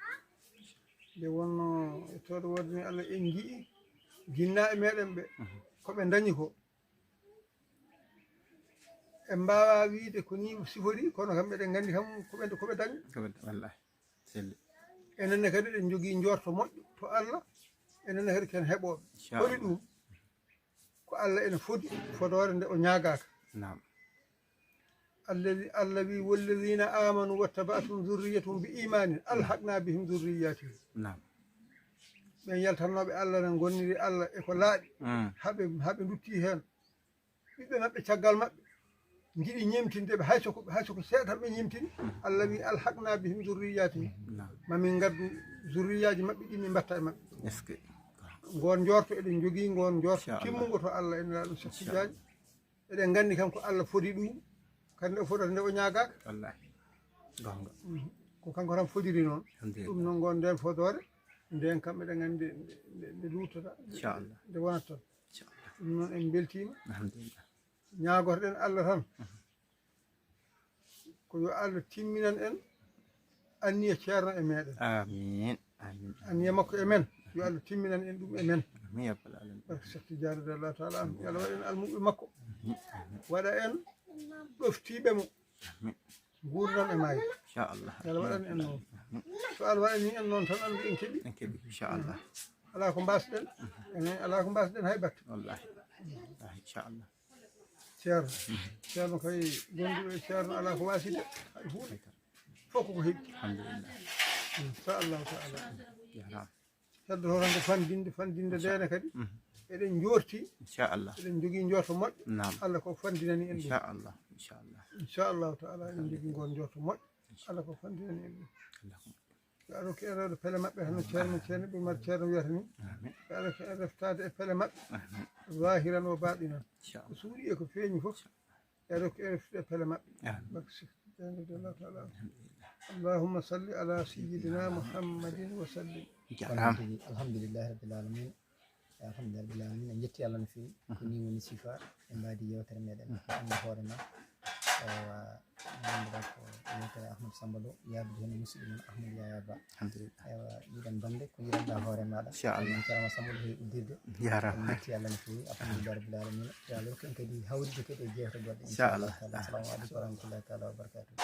Nde wonnoo e tooɗo woodani Allah, en nji'i jinnaaɓe meɗen ɓe, ko ɓe ndañi ko. En mbaawaa wiyde ko nii sifori, kono kam eɗen nganndi kam ko ɓe, ko ɓe ndañi. Ko ɓe, wallahi. Selli. Enen ne kadi eɗen njogii njoorto moƴƴo to Allah, enen ne kadi ken heɓooɓe. Inchallah. Holi ɗum? Ko Allah ene fodi fodoore nde o ñaagaaka. Naam. Alladi-, Allah wi, "Walladina amanu wattaba'athum dhurriyyatuhum bi imanin alhaqna bihim dhurriyyatihim." Naam. Ɓen yaltannooɓe Allah ne ngonniri Allah e ko laaɓi, haɓe, haɓe ndutti heen. Ɓiɓɓe maɓɓe caggal maɓɓe njiɗi ñemtinde ɓe, hay so ko, hay so ko seeɗa tan ɓe ñemtini. Allah wi, "Alhaqna bihim dhurriyyatihim." Naam. Ma min ngaddu zurriyaaji maɓɓe ɗin, min mbatta e maɓɓe. Est-ce que? Ngoon njoorto eɗen njogii, ngoon njoorto, inchallah, timmungo to Allah e Nulaaɗo Cheikh Tidiane. Eɗen nganndi kam ko Allah fodi ɗum, kadi nde o fodata nde o ñaagaaka. Wallahi. Goonga. Ko kanko tan fodiri noon. Alhamdulillah. Ɗum noon, ngoon ndeen fodoore, ndeen kam eɗen nganndi nde, nde, nde luuttata, nde, inchallah, nde wonata tan. Inchallah. Ɗum noon en mbeltiima. Alhamdulillah. Ñaagotoɗen Allah tan ko yo Allah timminan en anniya ceerno e meɗen. Amin. Amin. Anniya makko e men, yo Allah timminan en ɗum e men. Amin ya rabbal alamin. Barke Cheikh Tidiane radiyallahu taala anhu. Yo Allah waɗ en almuɓɓe makko. Amin. Amin. Waɗa en ɗoftiiɓe mo. Amin. Nguurndam e maayo. Inchallah. Yo Allah waɗan en noon. Amin. So Allah waɗani en noon tan, anndu en keɓi. En keɓi, inchallah. Alaa ko mbaasɗen. Enen alaa ko mbaasɗen hay batte. Wallahi. Wallahi, inchallah. Ceerno. Ceerno kay, gonduɗo e ceerno alaa ko waaside hay huunde. Fof koko heɓi. Alhamdulillah. Inchallahu taala. Jaaraama. Heddoto tan ko fandinde, fandinde ndeene kadi. Eɗen njoorti. Inchallah. Eɗen njogii njoorto moƴƴo. Naam. Allah ko fandinani en ɗum. Inchallah, inchallah. Inchallahu taala, eɗen njogii ngoon njoorto moƴƴo. Allah ko fandinani en ɗum. Allah ko moƴƴo. Yo Allah rokku en rewde pele maɓɓe, hono ceerno, ceerno Umar, ceerno wiyata ni. Amin. Yo Allah rokku en reftaade e pele maɓɓe. Amin. Zahiran wa batinan. Inchallah. Ko suuɗi e ko feeñi fof. Yo Allah rokku en reftude e pele maɓɓe. Amin. Barke Cheikh Tidiane radiyallahu taala anhu. Alhamdulillah. Allahumma salli ala sayyidina Muhammadin wa sallim. Jaaraama. Alhamdulillahi rabbil alamin. Alhamdulillahi rabbil alamin. En njetti Allah no feewi. Ko nii woni sifa e mbaadi yeewtere meɗen. Ko anndu hoore ma. Ewa, ngannduɗaa ko yeewtere Ahmadu Samba Lo, yaadude heen e musidɗo mon Ahmadu Yaya Ba. Alhamdulillah. Ewa, yiɗan bannde ko yiɗanɗaa hoore maaɗa. Inchallah. Min ceerno Samba Lo heewi uddirde. Jaaraama. En njetti Allah no feewi. Alhamdulillahi rabbil alamin. Yo Allah rokku en kadi hawrinde kadi e jeewte goɗɗe. Inchallah. Inchallah taala. Assalamu aleykum wa rahmatullahi taala wa barakatuh.